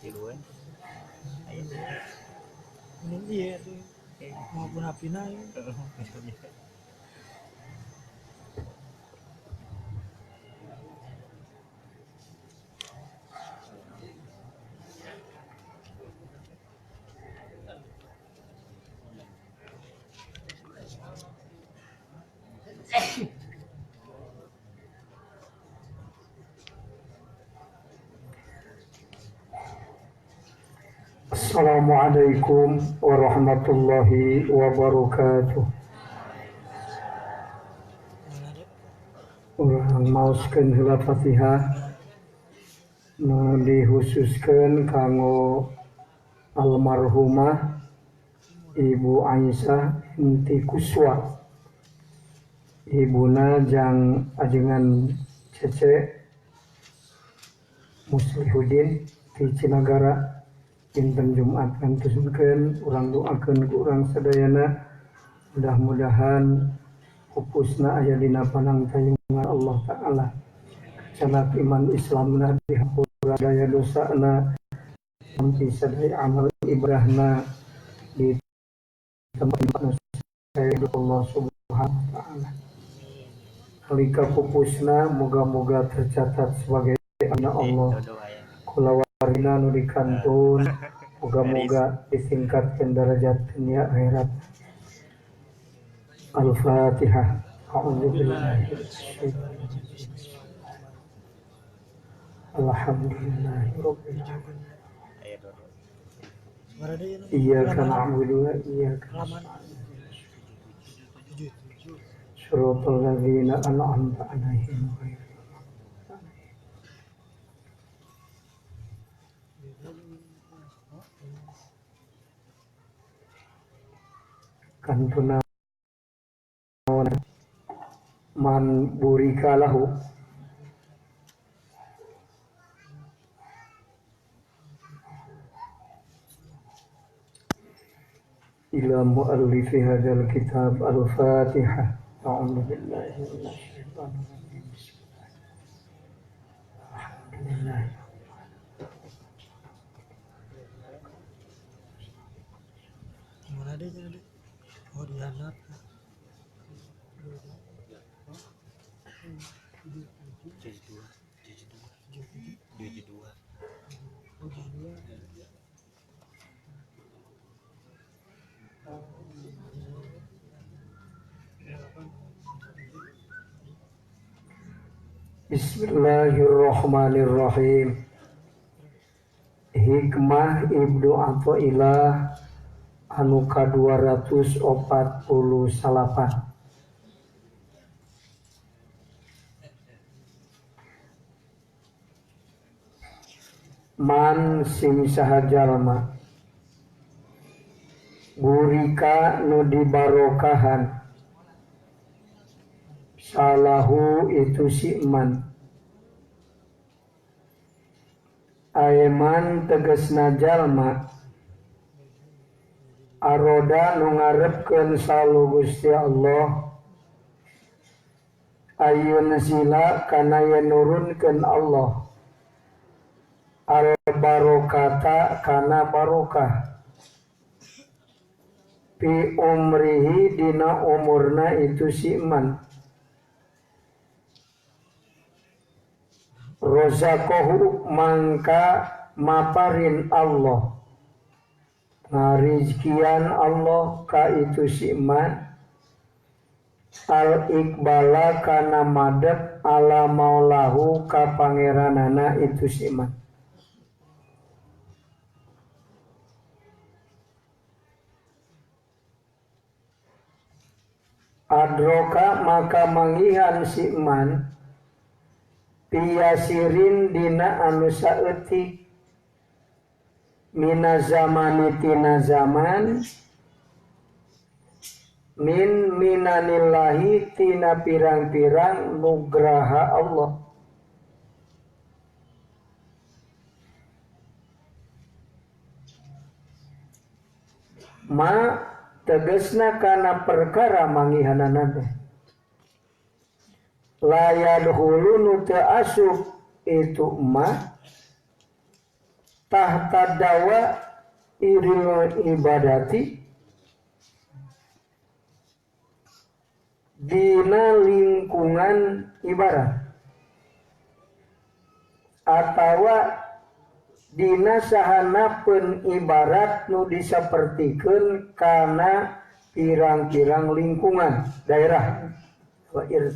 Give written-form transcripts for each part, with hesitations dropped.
Tiluan. Aya. Ini iya tuh. Mau pun apina ya. Assalamualaikum warahmatullahi wabarakatuh. Urang maoskeun heula Fatihah nu dihususkeun kanggo almarhumah Ibu Aisyah binti Kuswa. Ibuna jang ajengan Cece Muslihudin di Cinagara. Dinten Jumat ngantuskeun urang doakeun ku urang sadayana mudah-mudahan pupusna aya dina panangtayungan Allah Ta'ala. Kacanak iman Islamna dihampura daya dosana sampai sadaya amal ibadahna di tempat Allah Subhanahu wa Ta'ala. Nalika pupusna moga-moga tercatat sebagai anak Allah. Kulawargina nu dikantun moga-moga ditingkatkan derajat dunia akhirat. Al-Fatihah. A'udzubillahi minasyaitonir rajim. Alhamdulillahirabbil alamin. Iyyaka na'budu wa iyyaka nasta'in. Shiratal ladzina an'amta 'alaihim ghairil maghdubi 'alaihim. Kantuna man burika lahu ila muallifi hadzal kitab al-Fatihah. A'udzu billahi minasyaitonir rajim. Alhamdulillah. Mana deh jadi? Oh di handap. 72 72 72. Bismillahirrahmanirrahim. Hikmah Ibnu Athaillah anu ka-248. Man sing saha jalma burika nu dibarokahan salahu itu si man aeman tegesna jalma aroda nu ngarepkeun salu Gusti Allah ayun sila kana yen nurunkeun Allah al barokata kana barokah pi umrihi dina umurna itu si man rozakohu mangka maparin Allah ngarizkian Allah ka itu si man al iqbala kana madep ala maulahu ka pangeranana itu si man. Adroka maka manggihan si man piyasirin dina anu saeutik mina zamani tina zaman min minanillahi tina pirang-pirang nugraha Allah. Ma tegesna kana perkara manggihanana teh la yadkhulu nu teu asup itu ma Tahta dawa iril ibadati dina lingkungan ibarat atawa dina sahanapeun ibarat nu disapertikeun kana pirang-pirang lingkungan daerah. Wair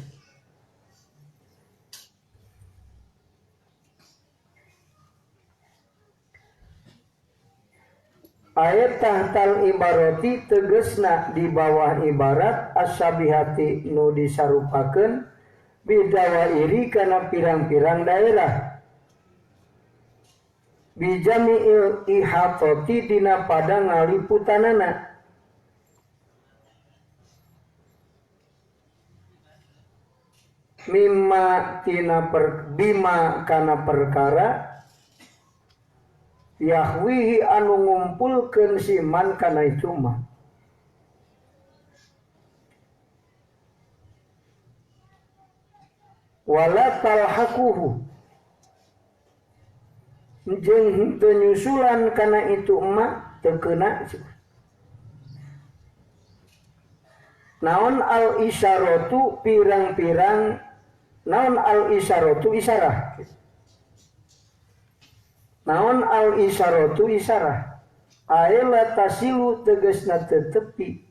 ayat tahtal ibarati tegesna di bawah ibarat asabihati nu disarupakeun bidawairi kana pirang-pirang daerah bijami'il ihatoti dina pada ngaliputanana mimma tina per, bima kana perkara yahwihi anu ngumpulkeun si man kana itu mah wala talhaquhu jeung henteu nyusulan kana itu mah teu keuna. Naon al isyaratu pirang-pirang naon al isyaratu isyarah. Naon al isyaratu isyarah aela tasilu tegesna tetepi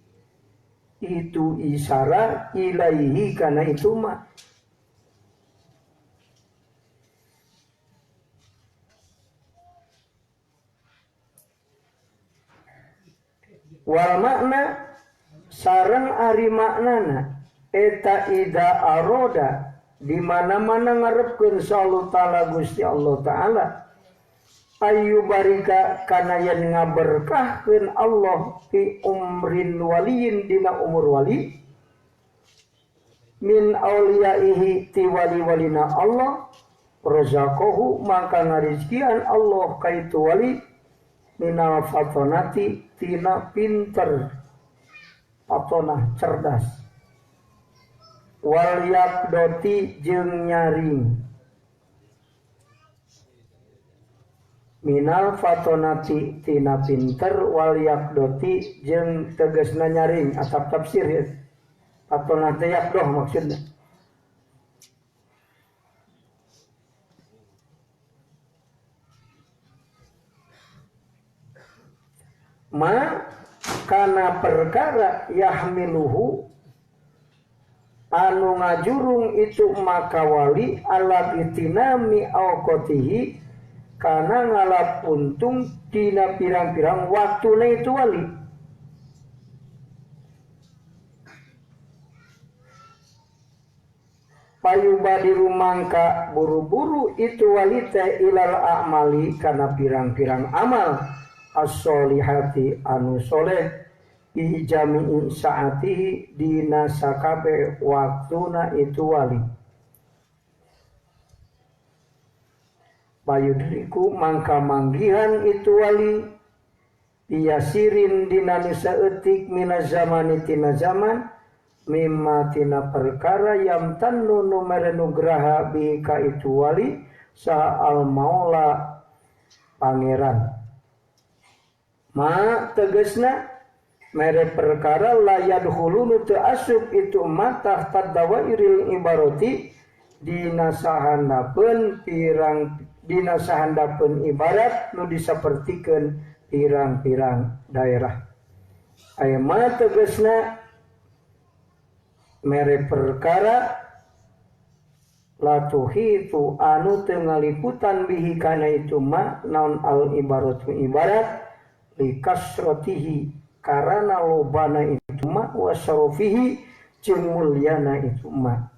itu isyarah ilaihi kana itu mah wal makna sareng ari maknana eta ida aroda di mana-mana ngarepkeun sallallahu taala Gusti Allah taala ayu barika kana yen ngaberkahkeun Allah fi umrin waliyin dina umur wali min auliyaihi ti wali-walina Allah razaqahu maka ngarizkian Allah ka itu wali minal fatonati tina pinter fatonah cerdas wal yaqdoti jeung nyaring minal fatonati tina pinter wal yaqdoti jeung tegasna nyaring atap tafsir ya fatonah teh yaqdoh maksudna ma kana perkara yahmiluhu anu ngajurung itu maka wali ala itinami awqatihi kana ngalap untung tina pirang-pirang waktuna itu wali payubadiru mangka buru-buru itu wali teh ilal a'mali kana pirang-pirang amal as-solihati anu soleh bi jami'i saatihi dina sakabe waktuna itu wali payudriku mangka manggihan itu wali biyasirin dina nu saeutik minaz zamani tina zaman mimma tina perkara yamtannu nu mere nugraha bi ka itu wali saha al maula pangeran. Ma tegesna mere perkara la yadkhulunu teu asup itu ma tahta dawairil ibarati dina sahandapeun pirang dina sahandapeun ibarat nu disapertikeun pirang-pirang daerah. Aya ma tegesna mere perkara la tuhitu anu teu ngaliputan bihi kana itu ma naon al ibaratu ibarat likasrotihi karana lobana itu ma wasarofihi jeung mulyana itu ma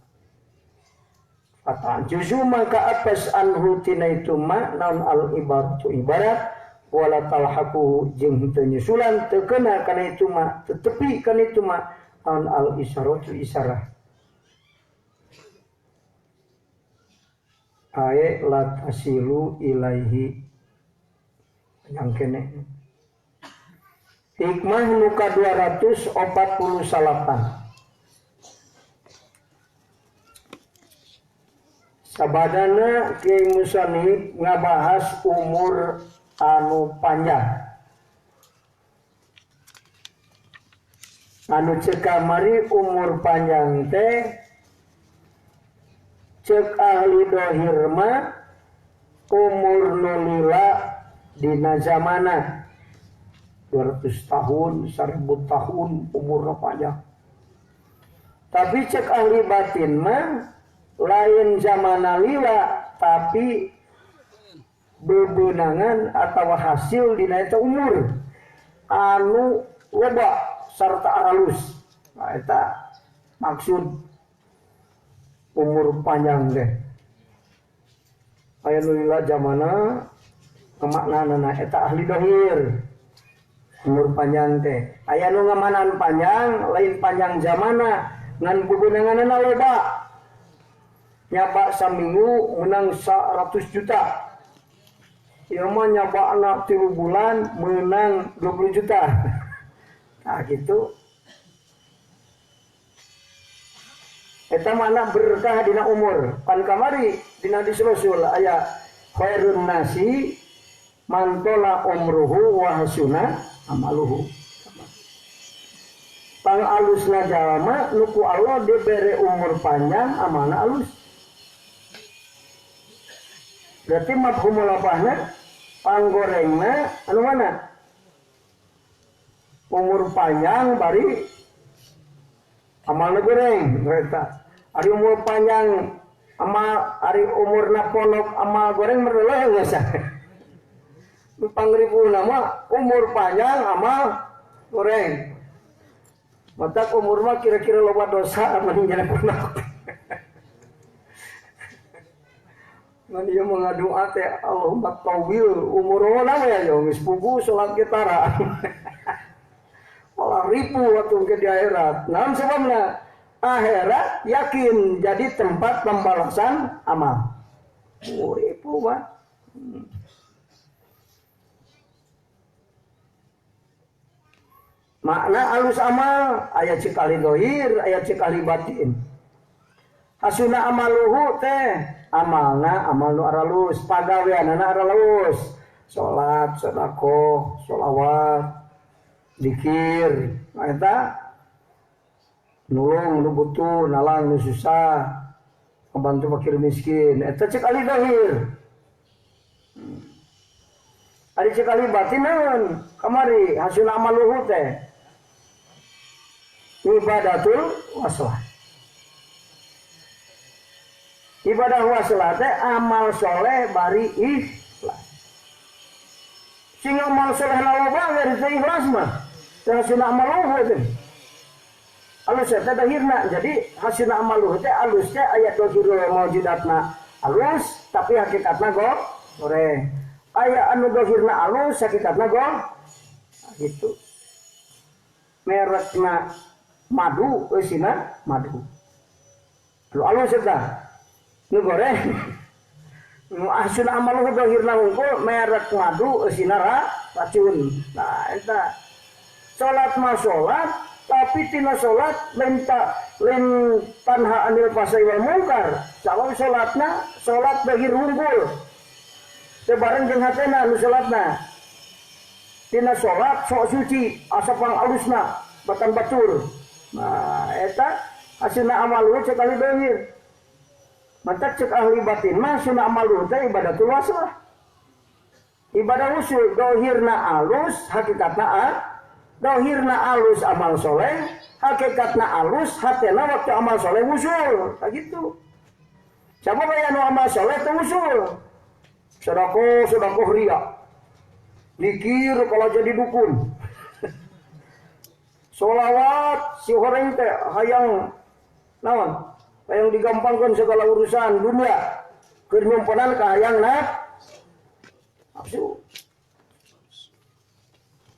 fata'juzu maka atas anhu tina itu ma naon al ibaratu ibarat wala talhaquhu jeung teu nyusulan teu kena kana itu ma tetepi kana itu ma naon al isyaratu isyarah ae la tasilu ilaihi yang kene. Hikmah nuka 248. Sabadana Kiai Musanib ngabahas umur anu panjang. Anu cek kamari umur panjang teh cek ahli dohir mah umur nu lila dina zamana 200 tahun, 1000 tahun umurna panjang. Tapi cek ahli batin mah lain zamana lila tapi bebenangan atau hasil dina eta umur anu loba sarta aralus. Nah, eta maksud umur panjang teh. Aya nu lila zamana kemaknaanana eta ahli dohir. Umur panjang teh. Aya nu ngamanan panjang lain panjang zamana ngan bebenanganana loba. Nyaba saminggu menang 100 juta. Ieu mah nyabana 3 bulan menang 20 juta. Nah gitu. Eta mana berkah dina umur. Pan kamari dina hadis Rasul aya khairun nasi man tola umruhu wa hasuna amaluhu. Pang alusna jalma nu ku Allah dibere umur panjang amalna alus. Berarti mafhumul apahna panggorengna anu mana? Umur panjang bari amalna goreng eta. Ari umur panjang amal ari umurna pondok amal goreng mereleh geus. Pangripuna mah umur panjang amal goreng. Matak umur mah kira-kira loba dosa mending jadi pondok. Ngan ieu mah ngadoa teh Allahumma tawil umurna we ya geus pugu salat getara. Malah ripu waktu ke di akhirat. Naon sebabna? Akhirat yakin jadi tempat pembalasan amal. Oh, ripu mah. Makna alus amal aya cek ahli dohir, aya cek ahli batin. Hasuna amaluhu teh amalna amal nu aralus, pagaweanana aralus. Salat, sedekah, sholawat, dikir, eta nulung nu butuh, nalang nu susah, membantu fakir miskin. Eta cek ahli dohir. Ari cek ahli batin naon? Kamari hasuna amaluhu teh ibadatul waslah. Ibadah waslah teh amal soleh bari ikhlas. Sing amal soleh loba geus teh ikhlas mah. Teh hasilna amal luhur teh. Alus teh dahirna. Jadi hasilna amal luhur teh alus teh aya dohirul maujudatna alus tapi hakikatna goreng. Aya anu dohirna alus hakikatna gitu. Merekna madu eusina madu. Lu alus eta. Nu goreng. Nu hasilna amal luhur dohirna hungkul merek madu eusina racun. Nah eta salat mah salat tapi tina salat lain tanha anil fahsai wal munkar. Sabab salatna salat dohir hungkul. Teu bareng jeung hatena nu salatna. Tina salat sok suci asa pang alusna batan batur. Nah eta hasilna amal luhur cek ahli dohir. Mantak cek ahli batin mah sunah amal luhur teh ibadatul waslah. Ibadah usul dohirna alus hakikatna dohirna alus amal soleh, hakikatna alus hatena waktu amal soleh usul. Kayak gitu. Siapa aya nu amal soleh teh usul. Sedekah sedekah riya. Dikir kalau jadi dukun. Solawat si horeng teh hayang naon? Hayang digampangkan segala urusan dunia. Keur nyumponan ka hayang nafsu.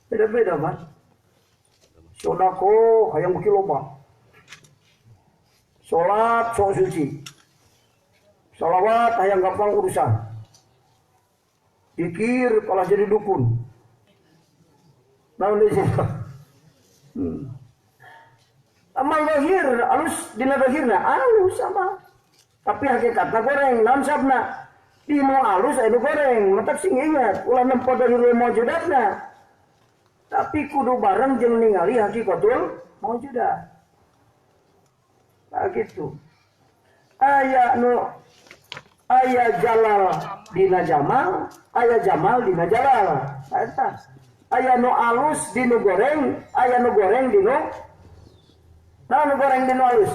Beda-beda kan? Sodako hayang beuki loba. Salat sok suci. Salawat hayang gampang urusan. Dikir kalau jadi dukun. Naon deui sih? Amal zahir alus dina zahirna alus amal. Tapi hakikatna goreng naon sabna? Di nu alus aya nu goreng, matak sing ingat ulah nempo dohirul maujudatna. Tapi kudu bareng jeung ningali hakikatul maujudat. Nah gitu. Aya nu aya jalal dina jamal, aya jamal dina jalal. Eta. Aya nu alus di nu goreng, aya nu goreng di nu. Nah nu goreng di nu alus.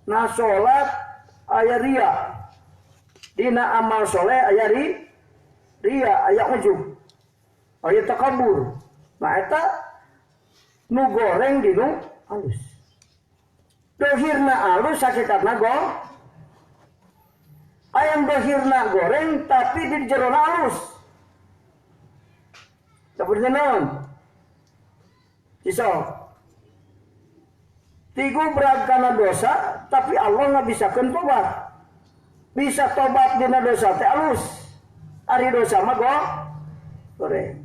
Nah salat aya ria. Dina amal soleh aya ria, aya ujub. Aya takabur. Nah eta nu goreng di nu alus. Dohirna alus hakikatna go. Ayam dohirna goreng tapi di jerona alus. Seperti naon? Iso. Tigu berat karena dosa, tapi Allah nggak bisa tobat. Bisa tobat dina dosa teh alus. Ari dosa mah go goreng.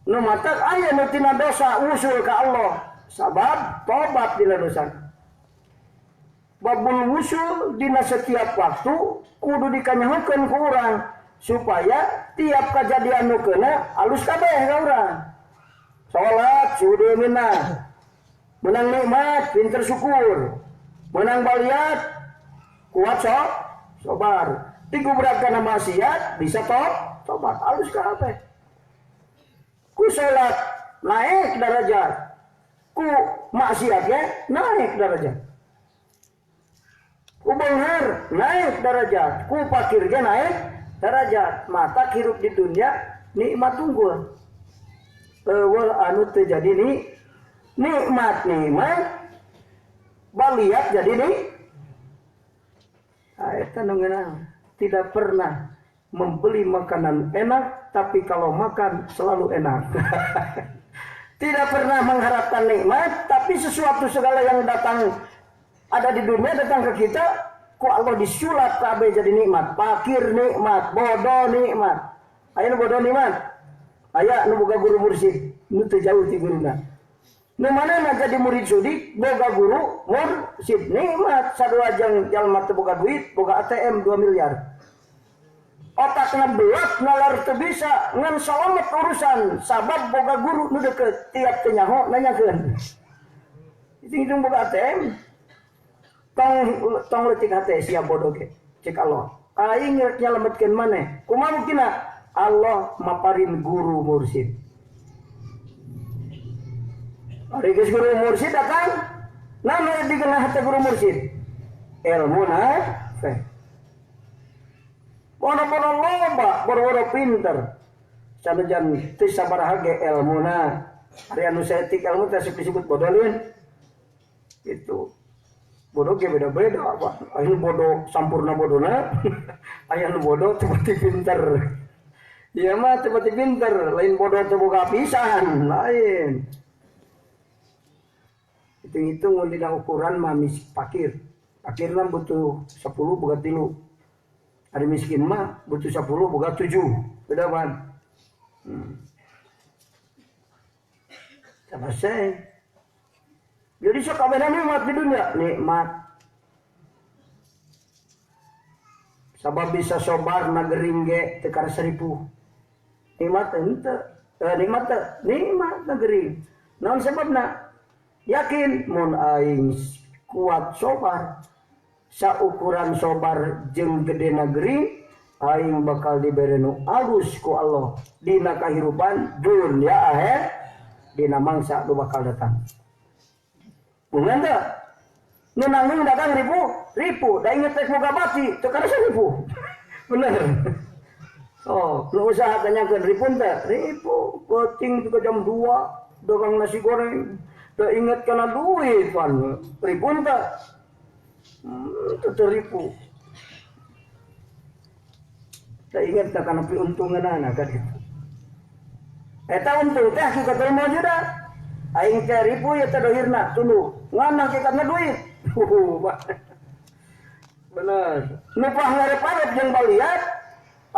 Nu matak aya nu tina dosa usul ka Allah. Sabab tobat dina dosa. Babul wusul dina setiap waktu kudu dikanyahokeun ku urang supaya tiap kejadian nu keuna alus kabeh ka urang. Salat sudah meunang. Menang nikmat, pinter syukur. Menang baliat, kuat sok, sobar. Digubrag kana maksiat, bisa tobat, alus kabeh. Ku salat naik derajat. Ku maksiat ge naik derajat. Ku beunghar naik derajat, ku fakir ge naik derajat. Mata hirup di dunia nikmat unggul. Eueuh anu teu jadi ni nikmat nikmat baliat jadi nih. Nah, eta nu ngeunah. Tidak pernah membeli makanan enak, tapi kalau makan selalu enak. Tidak pernah mengharapkan nikmat, tapi sesuatu segala yang datang ada di dunia datang ke kita, ku Allah disulap kabeh jadi nikmat. Fakir nikmat, bodoh nikmat. Aya nu bodoh nikmat. Aya nu boga guru mursyid, nu teu jauh ti guruna. Nu manehna jadi murid sudik, boga guru mursyid nikmat. Sarua jeung jalma teu boga duit, boga ATM 2 miliar. Otakna belat nalar teu bisa ngan salamet urusan sabab boga guru nu deukeut tiap teu nyaho nanyakeun. Hitung-hitung boga ATM. Tong leutik hate sia bodoh ge. Cek Allah. Aing rek nyalametkeun maneh. Kumaha mungkinna? Allah maparin guru mursyid. Ari geus guru mursyid datang, nah nu digeunah teh guru mursyid. Ilmu na teh. Bono-bono loba, boro-boro pinter. Sanajan teu sabaraha ge ilmuna. Ari anu saeutik ilmu teh disebut bodoh leuan. Gitu. Bodoh ge beda-beda, Pak. Aya nu bodoh sampurna bodona, aya nu bodoh teu pati pinter. Ieu mah teu pati pinter, lain bodoh teu boga pisan, lain. Hitung-hitung mun dina ukuran mah fakir. Fakir mah butuh 10 boga 3. Ari miskin mah butuh 10 boga 7. Beda pan. Selesai. Jadi sakabehna nikmat di dunia, nikmat. Sabab bisa sobar na gering ge teu karasa ripuh. Nikmat henteu, nikmat teu, nikmat na gering. Naon sababna? Yakin mun aing kuat sobar, saukuran sobar jeung gedena gering, aing bakal dibere nu alus ku Allah dina kahirupan dunya akhir, dina mangsa nu bakal datang. Bunga teu? Nu nanggung dagang ribu, ribu, da inget rek boga bati, teu karasa ribu. Bener. Oh, nu usaha tanyakeun ribu teh, ribu, peuting ke jam 2 dagang nasi goreng. Teu inget kana duit pan, ribu teh. Teu ribu. Teu inget kana piuntungeunana kan kitu. Eta untung teh hakikatul maujudah. Aing teh ribu ya teh dohirna tunduh. Ngan hakikatna duit. Bener. Nu pangarep-arep jeung baliat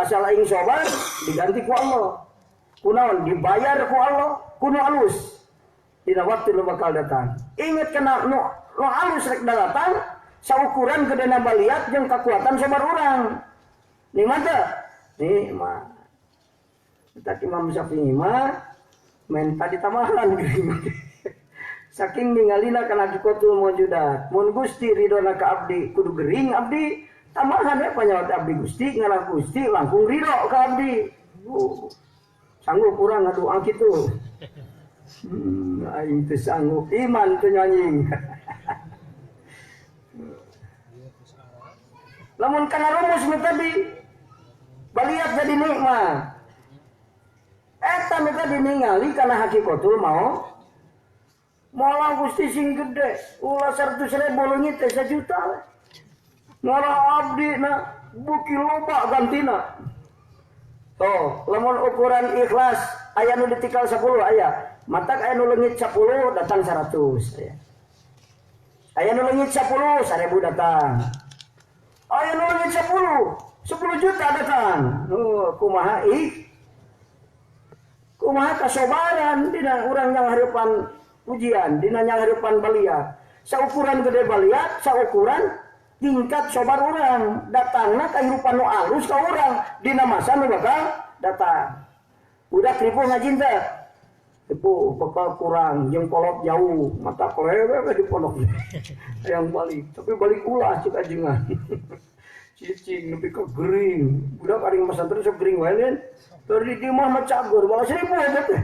asal aing sobar diganti ku Allah. Kunaon dibayar ku Allah, ku nu alus. Dina waktu nu bakal datang. Ingat kana nu alus rek datang, Saukuran gedena baliat jeung kekuatan sabar urang. Nikmat teu? Nikmat. Kita Imam Syafi'i mah menta ditambahan geuning. Saking ningalina kana hakikatul mawjudat. Mun Gusti ridona ka abdi kudu gering abdi, tambahan we panyawat abdi Gusti ngalah Gusti langkung ridho ka abdi. Sanggup urang ngadoa kitu. Aing teu sanggup iman teu nyanyi. Lamun kana rumus nu tadi baliat jadi nikmat. Eta nu tadi ningali kana hakikatul mau moal Gusti sing gede ulah 100.000 leungit teh 1 juta. Moal abdi na buki loba gantina. Tuh, lamun ukuran ikhlas aya nu ditikal 10 aya. Matak aya nu leungit 10 datang 100 aya. Aya nu leungit 10 1000 datang. Aya nu leungit 10 juta datang. Kumaha ih? Kumaha kasobaran dina urang yang hareupan ujian, dina yang hareupan baliat. Saukuran gede baliat, saukuran tingkat sobar urang. Datangna kahirupan nu alus ka urang dina masa nu bakal datang. Udah ripuh ngajin teh. Ripuh bekal kurang, jeung kolot jauh, mata kolewe di pondok. Hayang balik, tapi balik ulah cik ajengan. Cicing nepi ka gering. Budak ari pesantren sok gering wae lain. Teu di imah mah cagur, balas ripuh eta teh.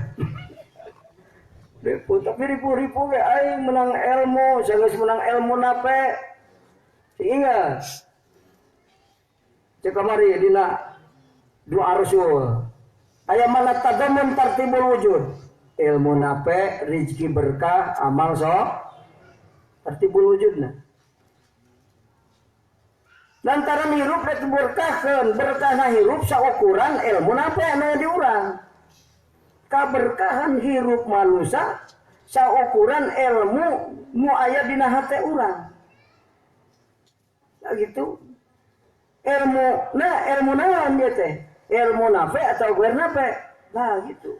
Ripuh, tapi ripuh-ripuh ge aing menang ilmu, sanggeus menang ilmu nape. Ingat. Cek kamari dina doa Rasul. Aya mana tadamun tartibul wujud. Ilmu nape, rezeki berkah, amal so tartibul wujudna. Lantaran hirup rek berkahkeun, berkahna hirup saukuran ilmu nape anu diurang. Kaberkahan hirup manusia saukuran ilmu nu aya dina hate urang. Nah gitu. Ilmu, nah ilmu naon ieu teh? Ilmu nape atau guer nape? Nah gitu.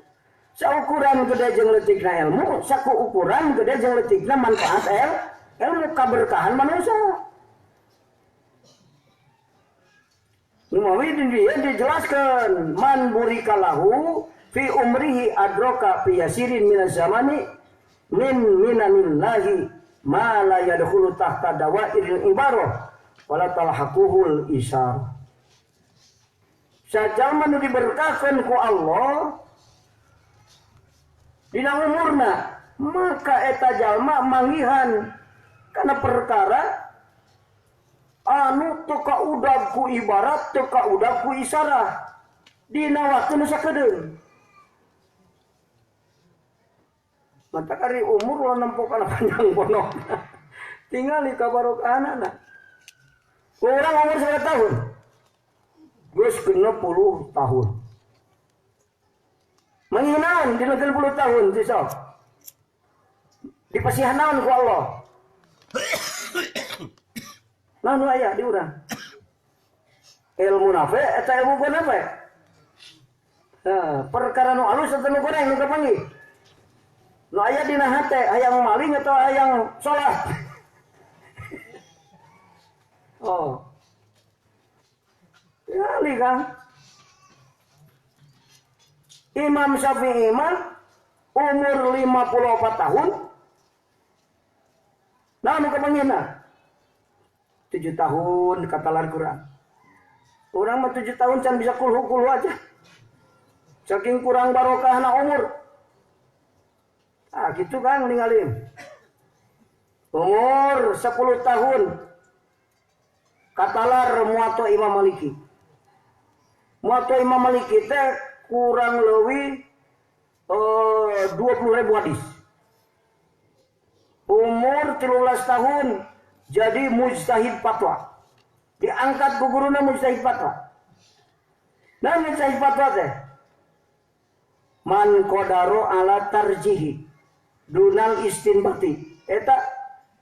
Saukuran gede jeung leutikna ilmu, sakuukuran gede jeung leutikna manfaat ilmu kaberkahan manusia. Numawi dia dijelaskan man burikalahu fi umrihi adroka fi yasirin minaz zamani min minanillahi ma la yadkhulu tahta dawairil ibarah wala talhaquhul isyar. Sajalma nu diberkahkeun ku Allah dina umurna maka eta jalma manggihan kana perkara anu teu kaudag ku ibarat teu kaudag ku isarah dina waktu nu sakedeung. Mata kari umur ulah nempo kana panjang pondok. Tingali kabarokahanana. Urang umur 1 tahun. Geus 60 tahun. Manginaon dina 60 tahun sisok. Dipasihan naon ku Allah. Nah nu aya di urang. Ilmu nafe eta ilmu nafe. Nah, perkara nu alus eta nu goreng nu kapanggih. Nu aya dina hate hayang maling atau hayang salat. Oh. Kali Kang. Imam Syafi'i mah umur 54 tahun. Nah nu kapanggihna 7 tahun katalar Quran. Orang mah 7 tahun can bisa kulhu-kulhu aja. Saking kurang barokahna umur. Ah gitu Kang ninggalin. Umur 10 tahun katalar Muwatta Imam Maliki. Muwatta Imam Maliki teh kurang leuwih 20.000 hadis. Umur 13 tahun jadi mujtahid fatwa. Diangkat ku guruna mujtahid fatwa. Nah mujtahid fatwa teh man qadaro ala tarjihi dunal istinbati. Eta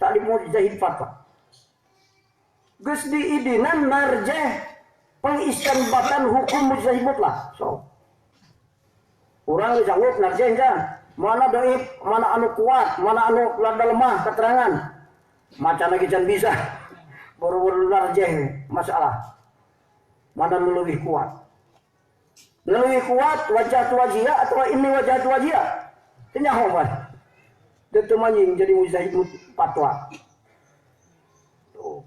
tadi mujtahid fatwa. Geus diidinan marjeh pengistinbatan hukum mujtahid mutlak. So urang geus sanggup narjeh kan. Mana dhaif, mana anu kuat, mana anu rada lemah keterangan. Macan lagi can bisa. Boro-boro narjeh masalah. Mana nu leuwih kuat? Nu leuwih kuat wajah wajia atau ini wajah wajia? Teu nyaho mah. Teu manjing jadi mujtahid fatwa. Tuh.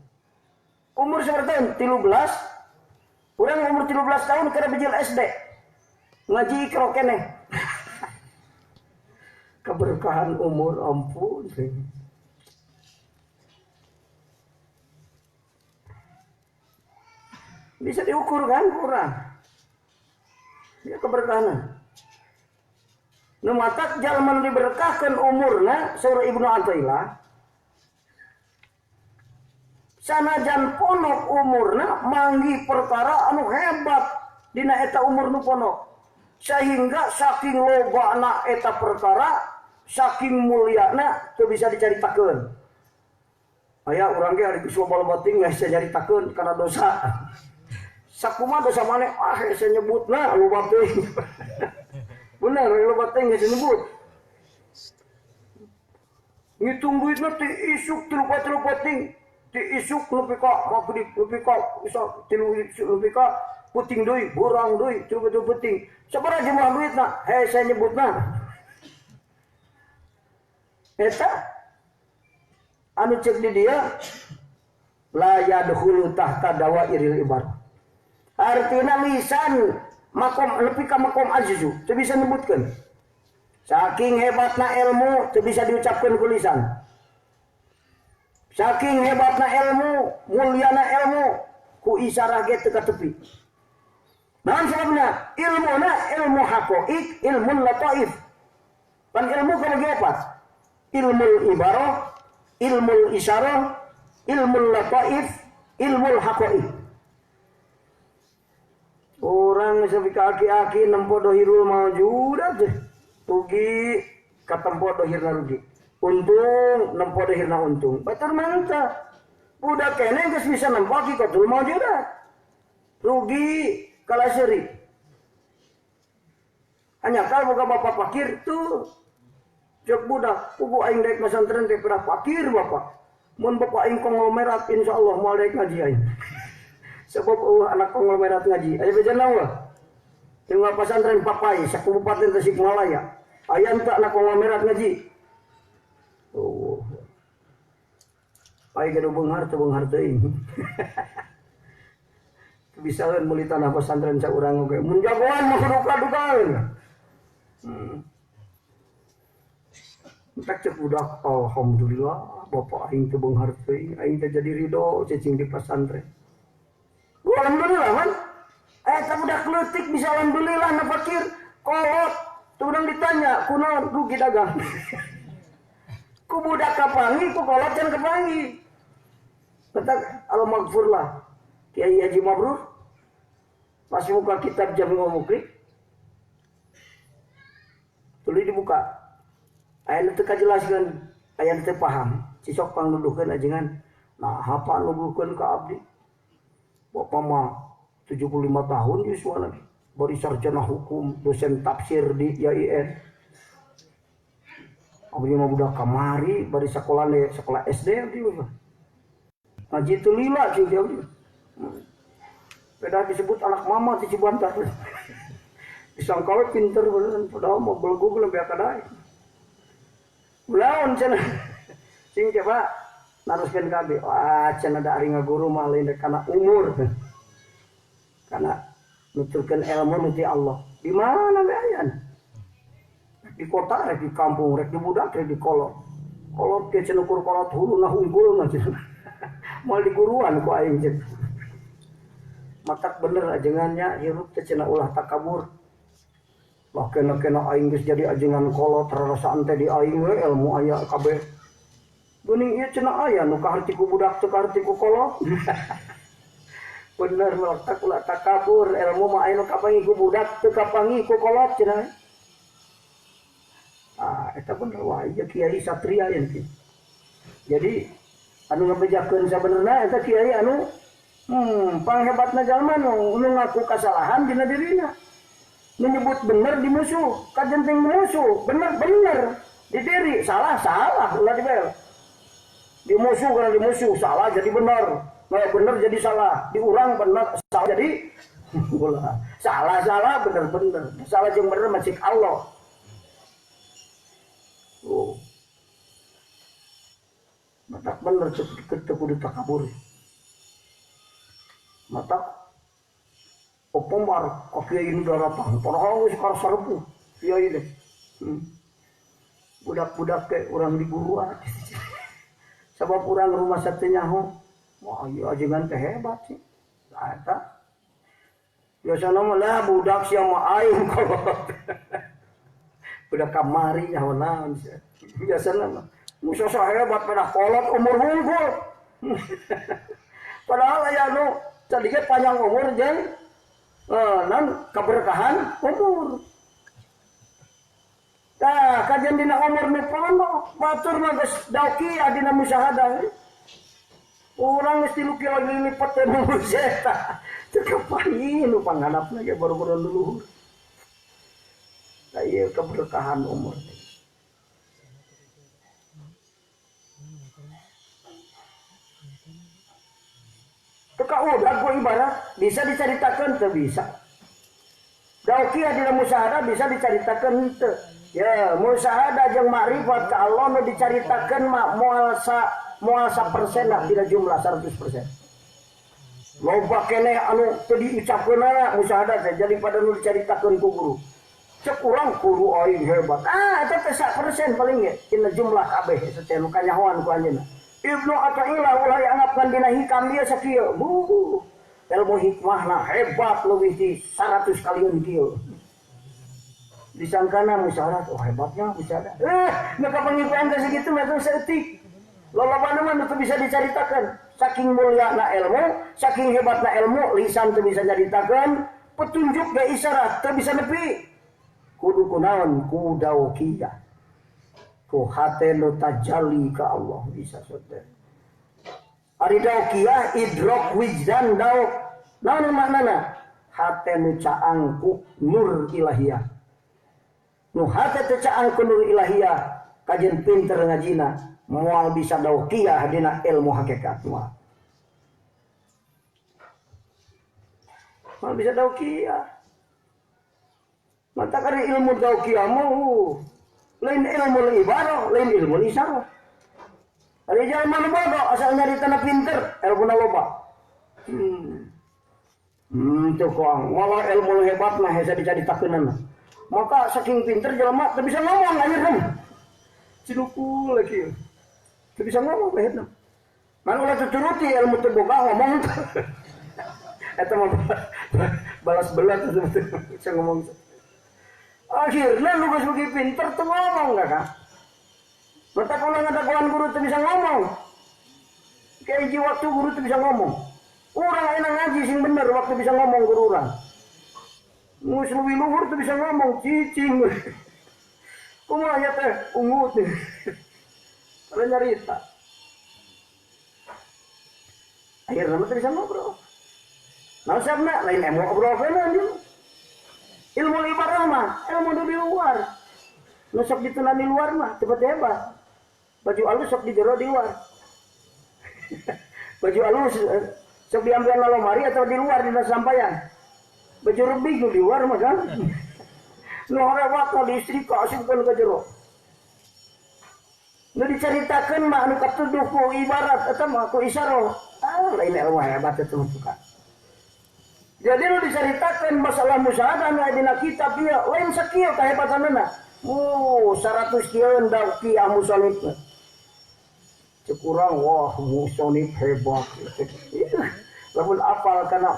Umur seberapa tahun? 13. Urang umur 13 tahun kada bijil SD. Ngaji ikro keneh. Keberkahan umur ampun. Bisa diukur kan kurang. Ya keberkahan. Nu matak jalma nu diberkahkeun umurna saur Ibnu Athaillah. Sanajan ponok umurna manggi perkara anu hebat dina eta umur nu ponok. Sehingga saking lobana eta perkara, saking mulyana teu bisa dicaritakeun. Aya urang ge ari geus loba-loba teuing geus nyaritakeun kana dosa. Sakumaha dosa maneh ah hese nyebutna loba teuing. Bener loba teuing hese nyebut. Ngitung duitna ti isuk tilu poting, ti isuk nepi ka magrib, nepi ka isa tilu nepi ka puting deui, borang deui, tilu puting. Sabaraha jumlah duitna? Hese nyebutna. Eta anu cek di dia la yadkhulu tahta dawairil ibarat. Artinya lisan makom lebih ka makom azizu teu bisa nyebutkeun. Saking hebatna ilmu teu bisa diucapkeun ku lisan. Saking hebatna ilmu, mulyana ilmu ku isarah ge teu katepi. Naon sababna? Ilmuna ilmu haqaiq, ilmu lataif. Pan ilmu kana opat. Ilmu ibarah, ilmu isyarah, ilmu lataif, ilmu haqaiq. Orang sampai kaki-aki nempo dohirul maujudat deh. Rugi katempo dohirna rugi. Untung nempo dohirna untung. Batur mantap. Budak kene geus bisa nempo hakikatul maujudat. Rugi kalah seri. Hanya kalau boga bapak fakir tuh cek budak, pugu aing daek masantren teh pernah fakir bapak. Mun bapak aing konglomerat insyaallah moal daek ngaji aing. Sebab anak konglomerat ngaji. Aya beja naon? Tinggal pesantren Papai sakubupaten Tasikmalaya. Aya teu anak konglomerat ngaji. Oh. Aya gaduh beunghar teu beunghar teuing. Kebisaeun meuli tanah pesantren saurang oge. Mun jagoan mah kudu kadukaeun. Tak cek budak, alhamdulillah bapak aing teu beunghar teuing, aing teh jadi ridho cicing di pesantren. Alhamdulillah kan? Eta budak leutik bisa alhamdulillah na fakir kolot. Tuh urang ditanya kunaon rugi dagang. Ku budak kapangi ku kolot can kapangi. Petak al maghfurlah. Kiai Haji Mabrur pas buka kitab Jami'ul Mukri tuluy dibuka. Aya nu teu kajelaskeun, aya nu teu paham. Cisok pangnuduhkeun ajengan. Nah, hapa nuduhkeun ka abdi? Bapak mah 75 tahun yuswa lagi. Bari sarjana hukum, dosen tafsir di IAIN. Abdi mah budak kamari bari sekolah sekolah SD abdi mah. Ngaji teu lila cing abdi. Beda disebut anak mama di Cibantar. Disangka we pinter beneran padahal mah belegug lebih akadai. Laon cenah. Cing coba naruskeun ka abdi. Wah, cenah da ari ngaguru mah lain kana umur. Kana nuturkeun ilmu nu ti Allah. Di mana we aya? Di kota rek di kampung rek di budak rek di kolot. Kolot ge cenah ukur kolot huluna hungkul mah cenah. Moal diguruan ku aing cenah. Matak bener ajengannya hirup teh cenah ulah takabur. Lah kena-kena aing geus jadi ajengan kolot rarasaan teh di aing we ilmu aya kabeh. Geuning ieu cenah aya nu kaharti ku budak teu kaharti ku kolot. Bener matak ulah takabur ilmu mah aya nu kapanggih ku budak teu kapanggih ku kolot cenah. Ah eta bener wae ieu kiai satria ieu teh. Jadi anu ngabejakeun sabenerna eta kiai anu panghebatna jalma nu ngaku kasalahan dina dirina. Menyebut bener di musuh, kajenting musuh, bener-bener di diri, salah-salah, ulah dibel. Di musuh karena di musuh, salah jadi bener. Nah, bener jadi salah, diurang bener salah jadi ulah. Salah-salah bener-bener. Salah jeung bener mah cik Allah. Oh. Matak bener teu kudu takabur. Matak opomar ka kiai nu daratang, padahal geus kasarepuh kiai teh. Budak-budak teh urang diguruan. Sabab urang rumah teu nyaho. Wah, ieu ajengan teh hebat sih. Lah eta. Biasana mah lah budak sia mah aing kolot. Budak kamari nyaho naon sia. Biasana mah nu sosok hebat pada kolot umur hungkul. Padahal aya nu tadi ge panjang umur jeung nan keberkahan umur. Tah kajian dina umur nu pondok batur mah geus dauki dina musyahadah. Urang geus 3 kilo lipet teh nu eta. Teu kapain nu panghanapna ge baru-baru luluhur. Tah ieu keberkahan umur. Teka udah gua ibarat bisa diceritakan teu bisa. Daukiah dina musyahadah bisa diceritakan teu. Ya, musyahadah jeung makrifat ka Allah nu dicaritakeun mah moal sa persen lah, tidak jumlah 100%. Loba keneh anu teu diucapkeunana musyahadah teh jadi pada nu dicaritakeun ku guru. Cek urang guru aing hebat. Ah, eta teh 1% paling ge dina jumlah kabeh eta teh nu kanyahoan ku anjeunna. Ibnu Athaillah ulah dianggapkeun dina hikam ieu sakieu. Buh, ilmu hikmahna hebat leuwih ti 100 kalian kieu. Disangkana musyahadah, oh hebatnya musyahadah. Nu kapangipian teh sakitu mah teh saeutik. Lolobana mah teu bisa dicaritakeun. Saking mulyana ilmu, saking hebatna ilmu, lisan teu bisa nyaritakeun, petunjuk ge isyarat teu bisa nepi. Kudu kunaon ku daukiah. Ku hate nu tajalli ka Allah bisa sote. Ari daukiah idrok wijdan dauk. Naon maknana? Hate nu caang ku nur ilahiyah. Nu hate teu caang ku nur ilahiyah, kajen pinter ngajina, moal bisa daukiah dina ilmu hakikat moal. Moal bisa daukiah. Mata kari ilmu daukiah mah lain ilmu ibarah, lain ilmu isyarah. Ari jalma nu bodoh asal nyarita pinter, ilmuna loba. Teu koang, malah ilmu hebat mah hese dicaritakeunana. Maka saking pinter jelema teu bisa ngomong akhirna. Cilukul lagi. Teu bisa ngomong akhirna. Man ulah tuturuti ilmu teu boga ngomong. Eta mah balas belat bisa ngomong. Akhirna lu geus beuki pinter teu ngomong kakak. Mata kalau ngadagoan guru teu bisa ngomong. Kayak hiji waktu guru teu bisa ngomong. Urang enak ngaji sing bener waktu bisa ngomong guru urang. Mus leuwih luhur teu bisa ngomong cicing. Kumaha ya teh ungut. Kada nyarita. Akhirna mah teu bisa ngobrol. Naon sabna lain ilmu ngobrol anjeun. Ilmu ibarah mah ilmu di luar. Nu sok ditelan di luar mah teu hebat. Baju alus sok di jero di luar. Baju alus sok diambil lomari atau di luar dina sampaian. Baju rebing di luar mah kan. Nu horewat mah diistrika asupkeun ka jero. Nu dicaritakeun mah anu katuduh ku ibarat eta mah ku isyarah. Ah lain ilmu hebat eta mah suka. Jadi nu dicaritakeun masalah musyahadah nu aya dina kitab ieu lain sakieu kahebatanna. 100 kieun daukiah musonif. Cek urang wah musonif hebat. Lamun apal kana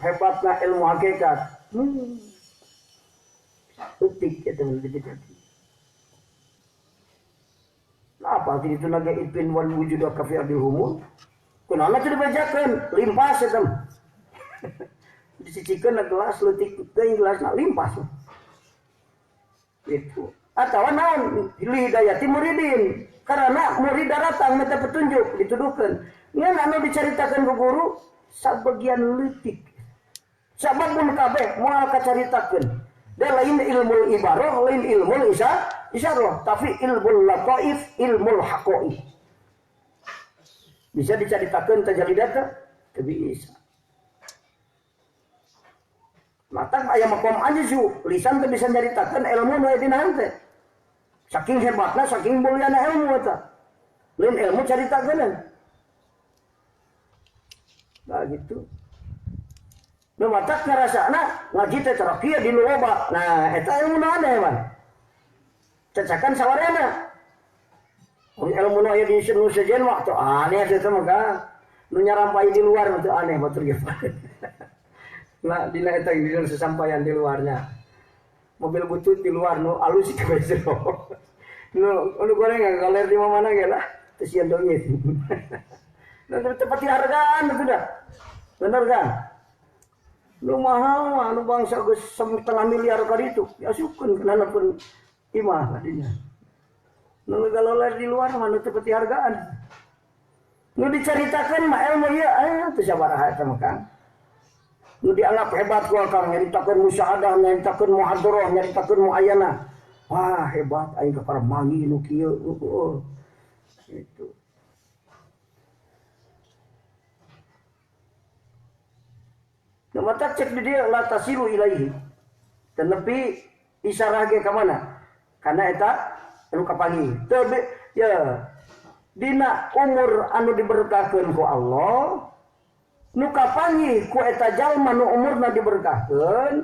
hebatna ilmu hakikat. Utik eta mah jadi. Nah, apa itu naga ipin wal wujud kafi abil humul. Kunaon teu dibejakeun, limpas eta mah. Disicikeun gelas leutik teuing gelasna limpas. Itu. Atawa naon li hidayati muridin. Karena murid datang minta petunjuk dituduhkeun. Ngan anu dicaritakeun ku guru sabagian leutik. Sabab mun kabeh moal kacaritakeun. Da lain ilmu ibarah, lain ilmu isyarah, tapi ilmu lataif, ilmu haqa'iq. Bisa dicaritakeun tajalidata? Teu bisa. Matak aya makom ajzu, lisan teu bisa nyaritakeun ilmu nu aya dina hante. Saking hebatna, saking mulyana ilmu eta. Lain ilmu caritakeun. Nah gitu. Nu matak ngarasana ngaji teh terakhir di loba. Nah, eta ilmu nu aneh man. Cacakan sawarena. Ilmu nu aya di nu sejen waktu aneh eta mah kan. Nu nyarampai di luar itu aneh batur ge. Nah, dina eta dina sesampaian di luarnya. Mobil butut di luar nu alus ka jero. Nu nu goreng galer di mana ge lah, teu sieun dongit. Nah, tempat hargaan itu dah. Bener kan? Nu mahal mah nu bangsa geus 1,5 miliar kali itu diasupkeun kana pun imah tadinya. Nu galoler di luar mah nu teu peti hargaan. Nu dicaritakeun mah ilmu ieu teu sabaraha eta mah Kang. Nu dianggap hebat ku Kang nyaritakeun musyahadah, nyaritakeun muhadharah, nyaritakeun muayanah. Wah, hebat aing ka para mangi nu kieu. Itu. Nu matak cek di dieu la tasilu ilaihi. Tenepi isarah ge ka mana? Karena eta anu kapanggih. Teu ya dina umur anu diberkahkeun ku Allah, nu kapanggih ku eta jalma nu umurna diberkahkeun,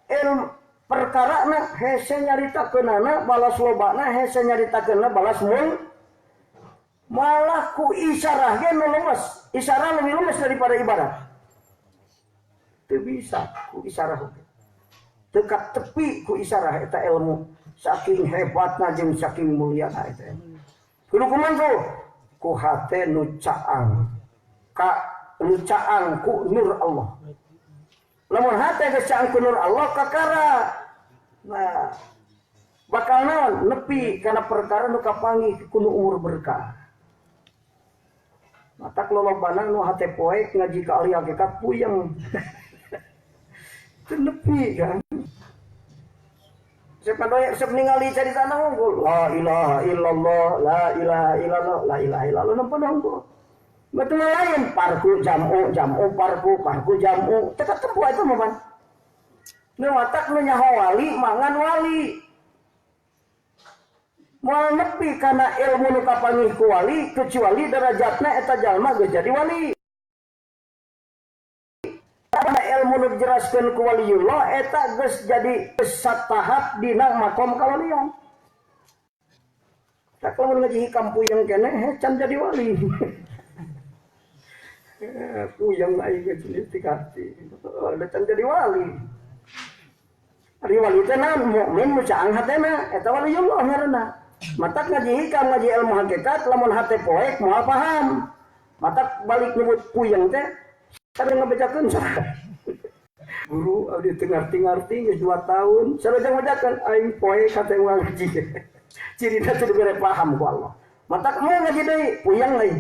ilmu perkarana hese nyaritakeunana balas lobana, hese nyaritakeunna balas mul, malah ku isarah ge nu lemes. Isarah lebih lemes daripada ibarat. Teu bisa ku isarah oge. Teu tepi ku isarah eta ilmu saking hebatna jeung saking mulyana eta. Kudu kumaha tuh? Ku hate nu caang. Ka nu caang ku nur Allah. Lamun hate geus caang ku nur Allah kakara. Nah, bakal naon nepi kana perkara nu kapanggih ku nu umur berkah. Matak lolobana nu hate poek ngaji ka ahli hakikat puyeng. Teu nepi kan. Siapa doa siap ningali carita unggul. La ilaha illallah, la ilaha illallah, la ilaha illallah nempo unggul. Betul lain parku jamu jamu parku parku jamu tetep tempo itu mah pan. Nu watak nu nyaho wali mangan wali. Moal nepi kana ilmu nu kapanggih ku wali kecuali derajatna eta jalma geus jadi wali. Karena ilmu nu dijelaskeun ku waliullah eta geus jadi satahap dina makom kawalian. Tak lamun ngaji hikam puyeng keneh heh can jadi wali. Puyeng aing geus istikati. Da can jadi wali. Ari wali teh naon mukmin nu caang hatena eta waliullah ngaranna. Matak ngaji hikam ngaji ilmu hakikat lamun hate poek moal paham. Matak balik nyebut puyeng teh sareng ngabejakeun saha. Guru abdi teu ngarti-ngarti geus 2 tahun sareng ngabejakeun aing poek hate moal ngaji. Cirina teu dibere paham ku Allah. Matak moal ngaji deui puyeng lain.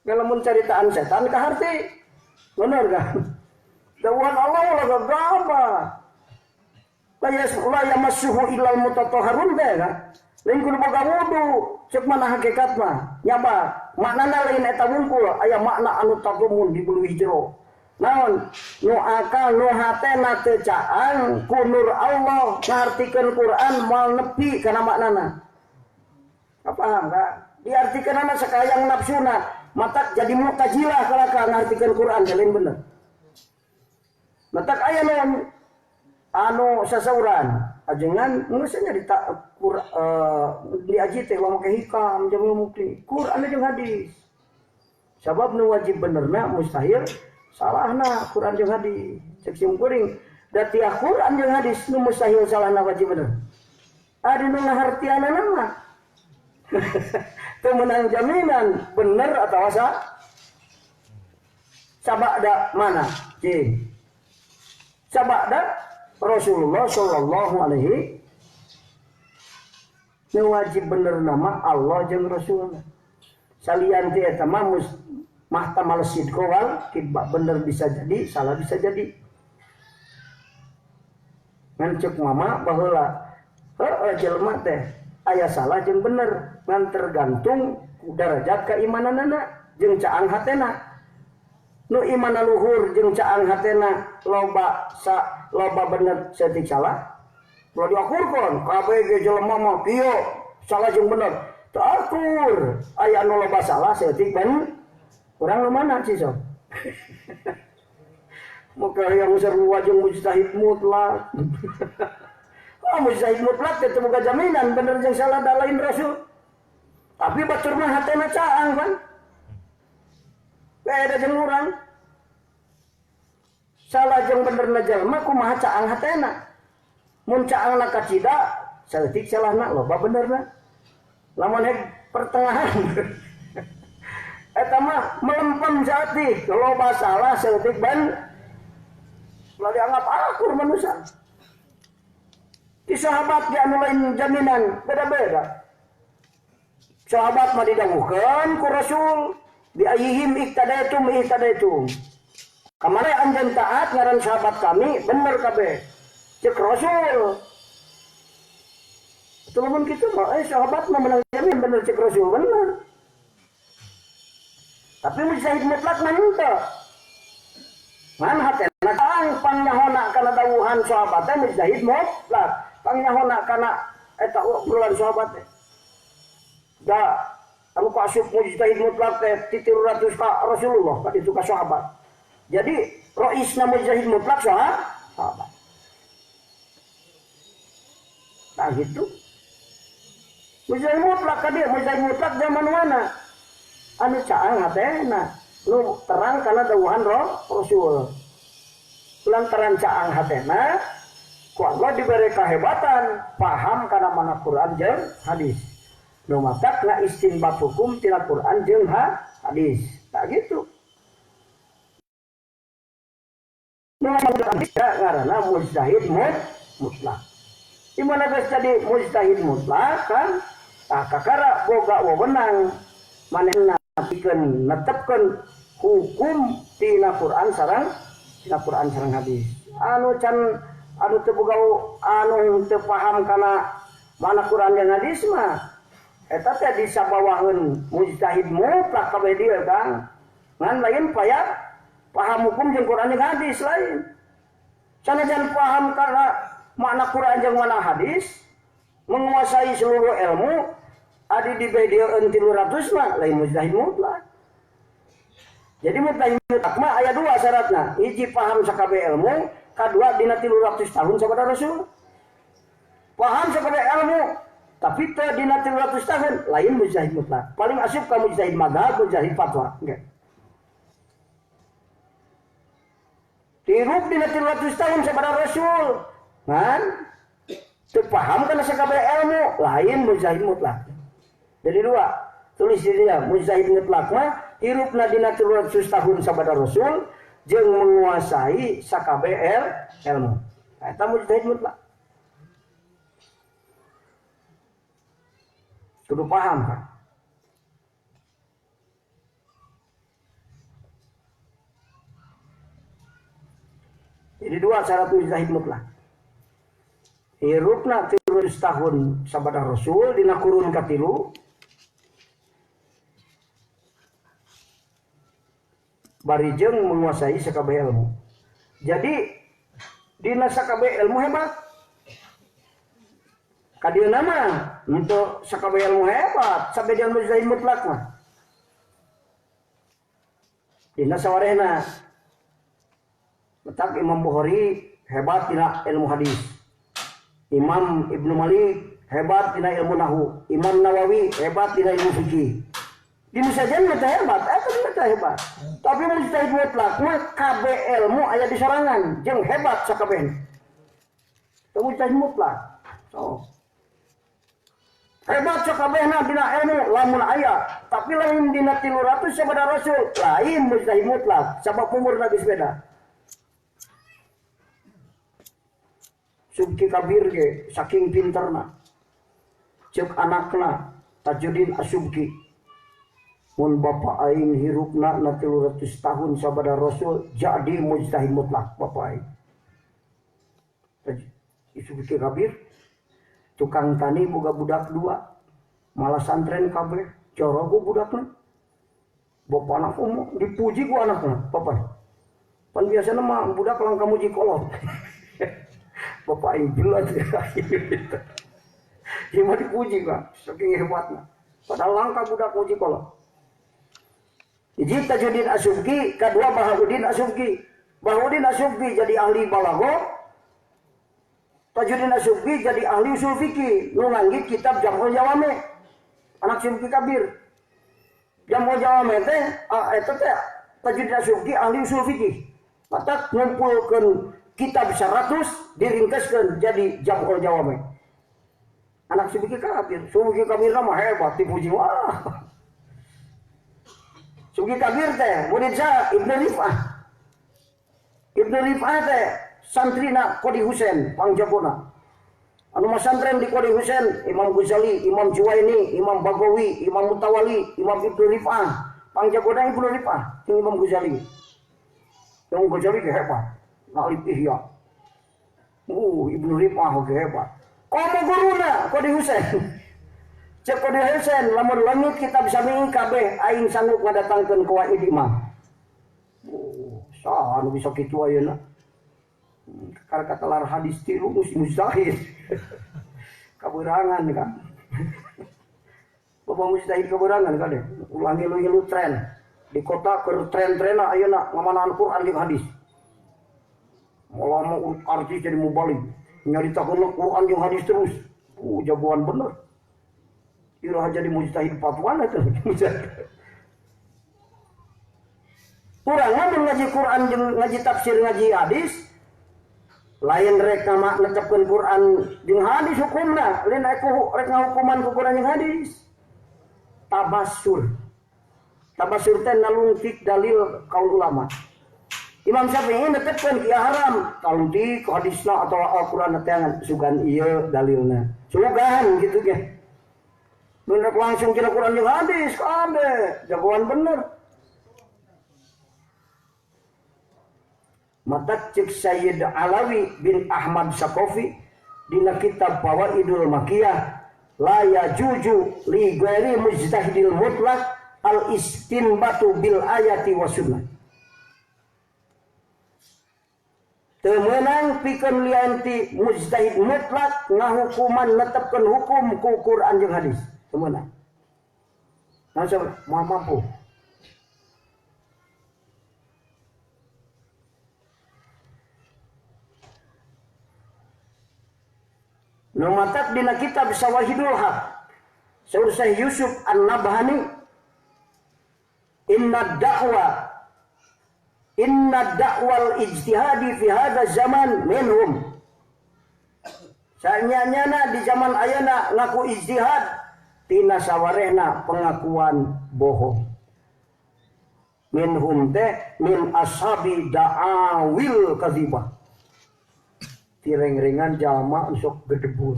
Ngalamun caritaan setan kaharti. Bener kan? Dawuhan Allah ulah gagabah. La yamassuhu illal mutatahharun teh kan. Lain kudu boga wudu, ceuk mana hakikat mah. Nyaba, maknana lain eta wungkul, aya makna anu tadumun di buluh jero. Naon? Nu akal nu hatena teu caang ku nur Allah ngartikeun Quran moal nepi kana maknana. Paham kan? Diartikeunana sakayang nafsuna, matak jadi muktazilah kalaka ngartikeun Quran lain bener. Matak aya naon anu sasauran ajengan geus nyarita diaji teh ulah make hikam jeung mukti Quran jeung hadis. Sabab nu wajib benerna mustahil salahna Quran jeung hadis. Cek sim kuring da tiap Quran jeung hadis nu mustahil salahna wajib bener. Ari nu ngahartianana mah teu meunang jaminan bener atawa salah. Sabada mana? Cing. Sabada Rasulullah sallallahu alaihi nu wajib bener nama Allah jeung Rasulna. Salian ti eta mah mahtamal sidqo wal kidba, bener bisa jadi, salah bisa jadi. Ngan ceuk mama baheula heueuh jelema teh aya salah jeung bener, ngan tergantung Ku darajat keimananana jeung caang hatena. Nu imana luhur jeung caang hatena loba sa loba bener saeutik salah. Ulah diakurkeun kabeh ge jelema mah kieu salah jeung bener. Teu akur. Aya anu loba salah saeutik ben. Urang nu mana sih sok? Maka yang sarua jeung mujtahid mutlak. Ah mujtahid mutlak teh teu boga jaminan bener jeung salah da lain rasul. Tapi batur mah hatena caang kan. Beda jeung urang. Salah jeung benerna jelema kumaha caang hatena. Mun caangna kacida saeutik salahna loba benerna. Lamun hek pertengahan eta mah melempem saeutik, loba salah saeutik ben. Ulah dianggap akur manusia. Di sahabat ge anu lain jaminan beda-beda. Sahabat mah didawuhkeun ku Rasul bi ayyihim iktadaitum ihtadaitum. Kamari anjeun taat ngaran sahabat kami bener kabeh. Cek Rasul. Atuh lamun kitu mah sahabat mah menang jamin bener cek Rasul bener. Tapi mujtahid mutlak mah henteu. Ngan hatena caang pangnyahona kana dawuhan sahabat teh mujtahid mutlak. Pangnyahona kana eta obrolan sahabat teh. Da anu kaasup mujtahid mutlak teh 300 ka Rasulullah ka ditu ka sahabat. Jadi roisna mujtahid mutlak sahabat. Nah gitu. Mujtahid mutlak ka dieu mujtahid mutlak zaman mana? Anu caang hatena nu terang kana dawuhan Rasul. Lantaran caang hatena ku Allah diberi kehebatan paham kana mana Quran jeung hadis. Nu matakna istinbat hukum tina Quran jeung hadis. Tak gitu. Nu ngaranna mujtahid mutlak. Di mana geus jadi mujtahid mutlak kan? Tah kakara boga wewenang manehna pikeun netepkeun hukum tina Quran sareng hadis. Anu can anu teu boga anu teu paham kana mana Quran jeung hadis mah eta teh disabawaheun mujtahid mutlak kabeh dieu Kang. Ngan lain paya paham hukum jeung Quran jeung hadis lain. Sanajan paham kana makna Quran jeung makna hadis, menguasai seluruh ilmu, adi dibedieun 300 mah lain mujtahid mutlak. Jadi mujtahid mutlak mah aya dua syaratna. Hiji paham sakabeh ilmu, kadua dina 300 tahun sabada Rasul. Paham sakabeh ilmu, tapi teu dina 300 tahun lain mujtahid mutlak. Paling asup ka mujtahid mazhab, mujtahid fatwa. Engke. Tirup dina 300 tahun sabada Rasul. Ngan teu paham kana sakabeh ilmu, lain mujtahid mutlak. Jadi dua, tulis di dia mujtahid mutlak mah hirupna dina 300 tahun sabada Rasul jeung menguasai sakabeh ilmu. Eta mujtahid mutlak. Kudu paham kan? Jadi dua syarat mujtahid mutlak. Hirupna 300 tahun sabada Rasul dina kurun katilu bari jeung menguasai sakabeh ilmu. Jadi dina sakabeh ilmu hebat. Kadieuna mah untuk sakabeh ilmu hebat, sampai dia mujtahid mutlak mah. Dina sawarehna. Letak Imam Bukhari hebat dina ilmu hadis. Imam Ibnu Malik hebat dina ilmu nahwu, Imam Nawawi hebat dina ilmu fikih. Di Nusa Jannah teh hebat, eta teh hebat. Tapi mujtahid mutlak mah kabeh ilmu aya di sorangan jeung hebat sakabehna. Teu mujtahid mutlak. So. Hebat sakabehna dina ilmu lamun aya, tapi lain dina 300 sabada Rasul, lain mujtahid mutlak sabab umurna geus beda. Subki Kabir ge saking pinterna. Ceuk anakna Tajuddin Asubki. Mun bapa aing hirupna na 300 tahun sabada Rasul jadi mujtahid mutlak bapa aing. Subki Kabir tukang tani boga budak dua, malah santren kabeh, Cara ku budakna. Bapana kumaha dipuji ku anakna, bapak. Pan biasana mah budak langka muji kolot. Bapak aing jelas gitu. Ieu mah dipuji ka, saking hebatna. Padahal langka budak muji kolot. Hiji Tajuddin Asubki, kadua Bahauddin Asubki. Bahauddin Asubki jadi ahli balaghah. Tajuddin Asubki jadi ahli usul fikih, nu nganggit kitab Jam'ul Jawami. Anak Subki Kabir. Jam'ul Jawami teh eta teh Tajuddin Asubki ahli usul fikih. Matak ngumpulkeun kitab 100 diringkeskeun jadi Jam'ul Jawami. Anak Subki Kabir, Subki Kabir mah hebat dipuji wah. Subki Kabir teh murid saya Ibnu Rif'ah. Ibnu Rif'ah teh santrina Qadi Husain pangjagona. Anu masantren di Qadi Husain Imam Ghazali, Imam Juwaini, Imam Bagawi, Imam Mutawali, Imam Ibnu Rif'ah. Pangjagona Ibnu Rif'ah jeung Imam Ghazali. Imam Ghazali ge hebat, ngalip Ihya. Ibnu Rif'ah ge hebat. Komo guruna Qadi Husain. Cek Qadi Husain lamun leungit kitab Sami'i kabeh aing sanggup ngadatangkeun qawaid imam. Saha nu bisa kitu ayeuna? Karena kata lar hadis tilu mustahil. Kaberangan kan. Bapak mustahil kaberangan kan deh. Ulah ngilu-ngilu tren. Di kota keur tren-trena ayeuna ngamanaan Quran jeung hadis. Malah mau artis jadi mubalig. Nyaritakeun Quran jeung hadis terus. Jagoan bener. Iraha jadi mujtahid fatwana teh. Urang mah ngaji Quran jeung ngaji tafsir ngaji hadis lain rek netepkeun Quran jeung hadis hukumna, lain rek ngahukuman ku Quran jeung hadis. Tabassur. Tabassur teh nalungtik dalil kaul ulama. Imam Syafi'i netepkeun kieu haram, talungtik hadisna atau Al-Qur'an teangan sugan ieu dalilna. Sugan kitu ge. Mun rek langsung tina Quran jeung hadis kade, jagoan bener. Mata cek Sayyid Alawi bin Ahmad Sakofi dina kitab Fawaidul Makiyah la yajuju li ghairi mujtahidil mutlaq al istinbatu bil ayati was sunnah. Teu meunang pikeun lian ti mujtahid mutlak ngahukuman netepkeun hukum ku Quran jeung hadis. Teu meunang. Langsung moal mampu. Nu matak dina kitab Sawahidul Haq Saur Syekh Yusuf An-Nabhani inna da'wal ijtihadi fi hadha zaman minhum. Sanyanyana di zaman ayana ngaku ijtihad tina sawarehna pengakuan bohong. Minhum teh min ashabi da'awil kadzibah. Tireng-rengan jalma sok gedebul.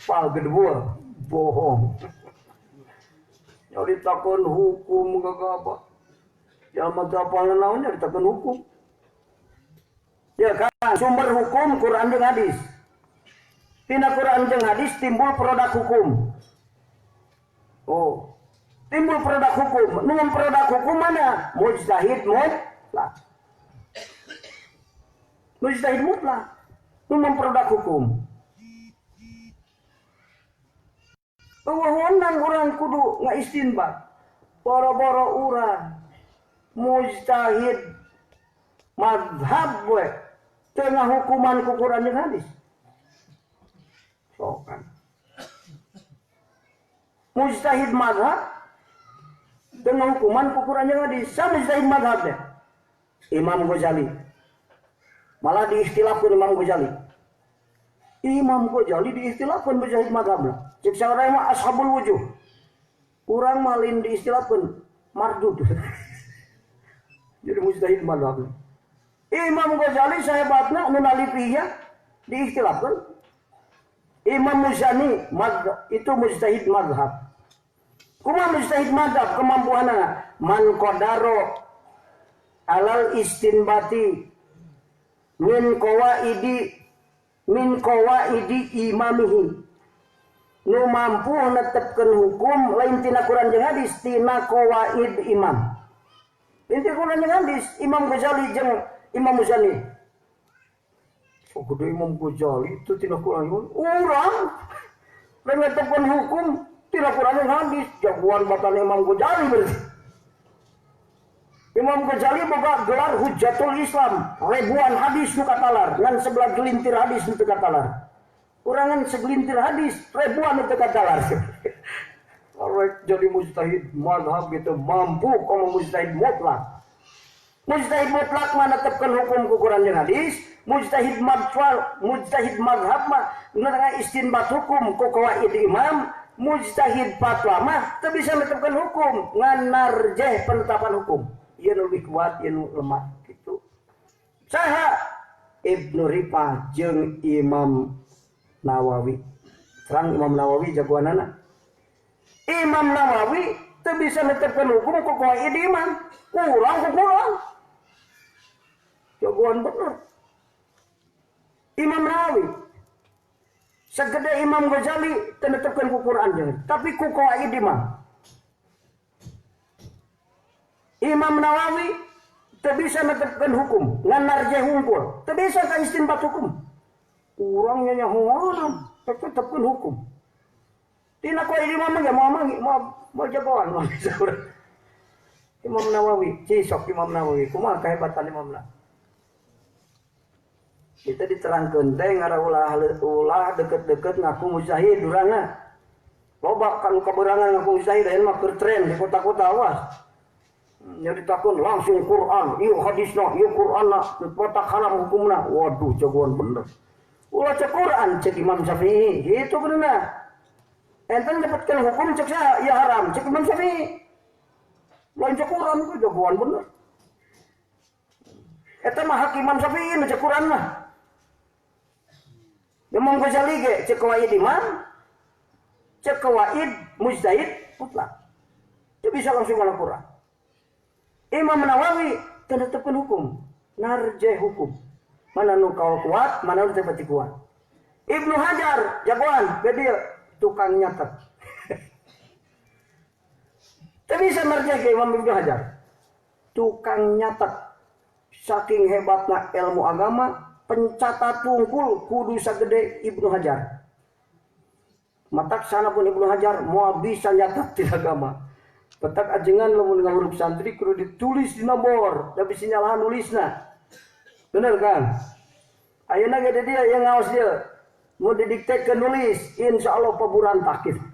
Pal gedebul bohong. Nyaritakeun hukum gagabah. Jalma teu apal naon nyaritakeun hukum. Ya kan sumber hukum Quran jeung hadis. Tina Quran jeung hadis timbul produk hukum. Oh, timbul produk hukum. Nu produk hukum mana? Mujtahid mutlak. Mujtahid mutlak. Nu produk hukum. Eueuh urang kudu ngaistinbat. Boro-boro urang mujtahid mazhab we teu ngahukuman ku Quran jeung hadis. Sokan. Mujtahid mazhab teu ngahukuman ku Quran jeung hadis. Sa mujtahid mazhab teh? Imam Ghazali. Malah diistilahkeun Imam Ghazali. Imam Ghazali diistilahkeun mujtahid mazhab. Cek saurang mah ashabul wujuh. Urang mah lain diistilahkeun mardud. Jadi mujtahid mazhab. Imam Ghazali sahebatna nu nalipihnya diistilahkeun. Imam Muzani itu mujtahid mazhab. Kumaha mujtahid mazhab kemampuanna? Man qadaro alal istinbati min qawaidi imamihi. Nu mampu netepkeun hukum lain tina Quran jeung hadis, tina qawaid imam. Lain tina Quran jeung hadis, Imam Ghazali jeung Imam Muzani. So gede Imam Ghazali itu tina Quran urang lain netepkeun hukum tina Quran jeung hadis, jagoan batan Imam Ghazali berarti. Imam Ghazali boga gelar Hujjatul Islam, ribuan hadis nu katalar, ngan sebelah gelintir hadis nu teu katalar. Kurangan segelintir hadis, ribuan itu katalar. Orang jadi mujtahid mazhab gitu mampu komo mujtahid mutlak. Mujtahid mutlak mah netepkeun hukum ku Quran jeung hadis, mujtahid madfal, mujtahid mazhab mah ngarang istinbat hukum ku qawaid imam, mujtahid fatwa mah teu bisa netepkeun hukum, ngan narjeh penetapan hukum. Ieu nu leuwih kuat, ieu nu lemah gitu. Saha Ibnu Rifah jeung Imam Nawawi. Terang Imam Nawawi jagoanana. Imam Nawawi teu bisa netepkeun hukum ku qawaid imam. Kurang ku kurang. Jagoan bener. Imam Nawawi segede Imam Ghazali teu netepkeun ku Quran jeung, tapi ku qawaid imam. Imam Nawawi teu bisa netepkeun hukum, ngan narjeh hungkul. Teu bisa ka istinbat hukum. Kurangnya nyahoan, tetepkeun hukum. Tina qawaid imam mah moal moal jagoan moal bisa urang. Imam Nawawi, cisok Imam Nawawi, kumaha kehebatan Imam Nawawi. Kita diterangkeun teh ngarah ulah deket-deket ngaku mujtahid urangna. Loba kan kaberangan ngaku mujtahid ayeuna mah keur tren di kota-kota awas. Nyaritakeun langsung Quran, ieu hadisna, ieu Quranna, kotak haram hukumna. Waduh jagoan bener. Ulah cek Quran cek Imam Syafi'i, gitu benerna. Enten dapatkan hukum cek saya, ya haram, cek Imam Syafi'i. Lain cek Quran ku jagoan bener. Eta mah hak Imam Syafi'i nu cek Quran mah. Imam Ghazali ge cek qawaid imam, cek qawaid mujtahid mutlak. Itu bisa langsung kana Quran. Imam Nawawi tetepkeun hukum, narjeh hukum. Mana nu kaul kuat, mana nu teu pati kuat. Ibnu Hajar jagoan, bedil tukang nyatet. Teu bisa marjeh ke Imam Ibnu Hajar. Tukang nyatet. Saking hebatna ilmu agama, pencatat tungkul kudu sagede Ibnu Hajar. Matak sana pun Ibnu Hajar moal bisa nyatet di agama. Petak ajengan lamun ngahuruf santri kudu ditulis di nomor, da bisi nyalahan nulisna. Bener kan? Ayeuna ge dia yang ngaos dia. Mau didiktekeun nulis, insyaallah paburantak gitu.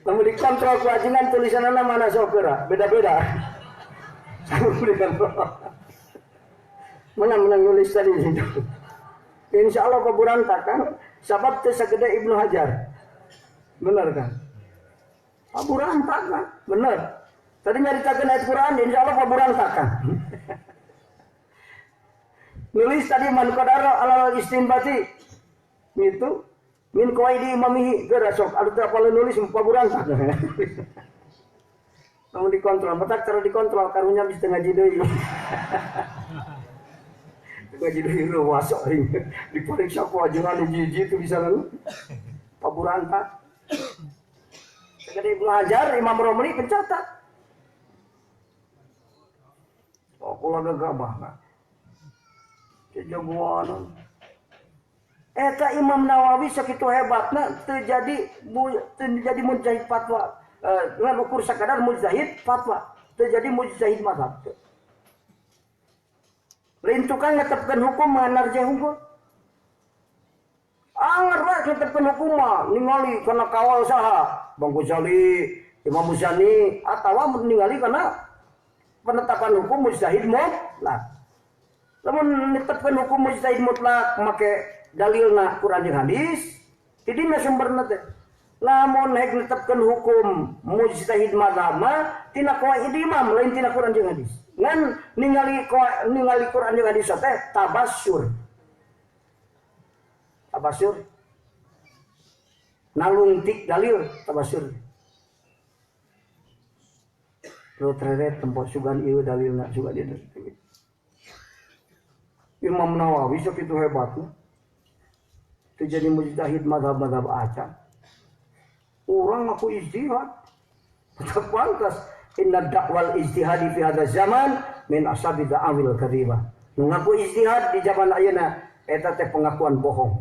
Lamun dikontrol ku ajengan tulisanana mana sok geura, beda-beda. Sampun dikontrol. Menang-menang nulis tadi situ. Insyaallah paburantak kan? Sabab teu sagede Ibnu Hajar. Bener kan? Paburantak kan? Bener. Tadi nyaritakeun ayat Quran, insyaallah paburantak kan? Nulis tadi man qadara alal istinbati itu min qawaidi imamihi geura sok anu teu apal nulis paburantak. Lamun dikontrol, matak cara dikontrol karunya bisa ngaji deui. Ngaji deui ruas aing. Diperiksa ku ajengan hiji-hiji itu bisa lalu paburantak. Jadi Ibnu Hajar, Imam Romli pencatat. Oh, kula gagabah kan. Jagoan. Eta Imam Nawawi sakitu hebatna teu jadi mujtahid fatwa. Dengan ukur sakadar mujtahid fatwa, teu jadi mujtahid mazhab. Lain tukang netepkeun hukum mah narjeh hukum. Anger wae netepkeun hukum mah ningali kana kawal saha, Bang Ghazali, Imam Muzani atawa ningali kana penetapan hukum mujtahid mutlak. Lamun netepkeun hukum mujtahid mutlak make dalilna Quran jeung hadis, tidinya sumberna teh. Lamun hek netepkeun hukum mujtahid mazhab mah tina qawaid imam lain tina Quran jeung hadis. Ngan ningali Quran jeung hadis teh tabasyur. Tabasyur. Nalungtik dalil tabasyur. Lo tereret tempat sugan ieu dalilna sugan ieu. Imam Nawawi sakitu hebatna. Teu jadi mujtahid mazhab-mazhab acan. Urang ngaku ijtihad. Teu pantas inna da'wal ijtihadi fi hadza zaman min ashabi da'awil kadzibah. Nu ngaku ijtihad di zaman ayeuna eta teh pengakuan bohong.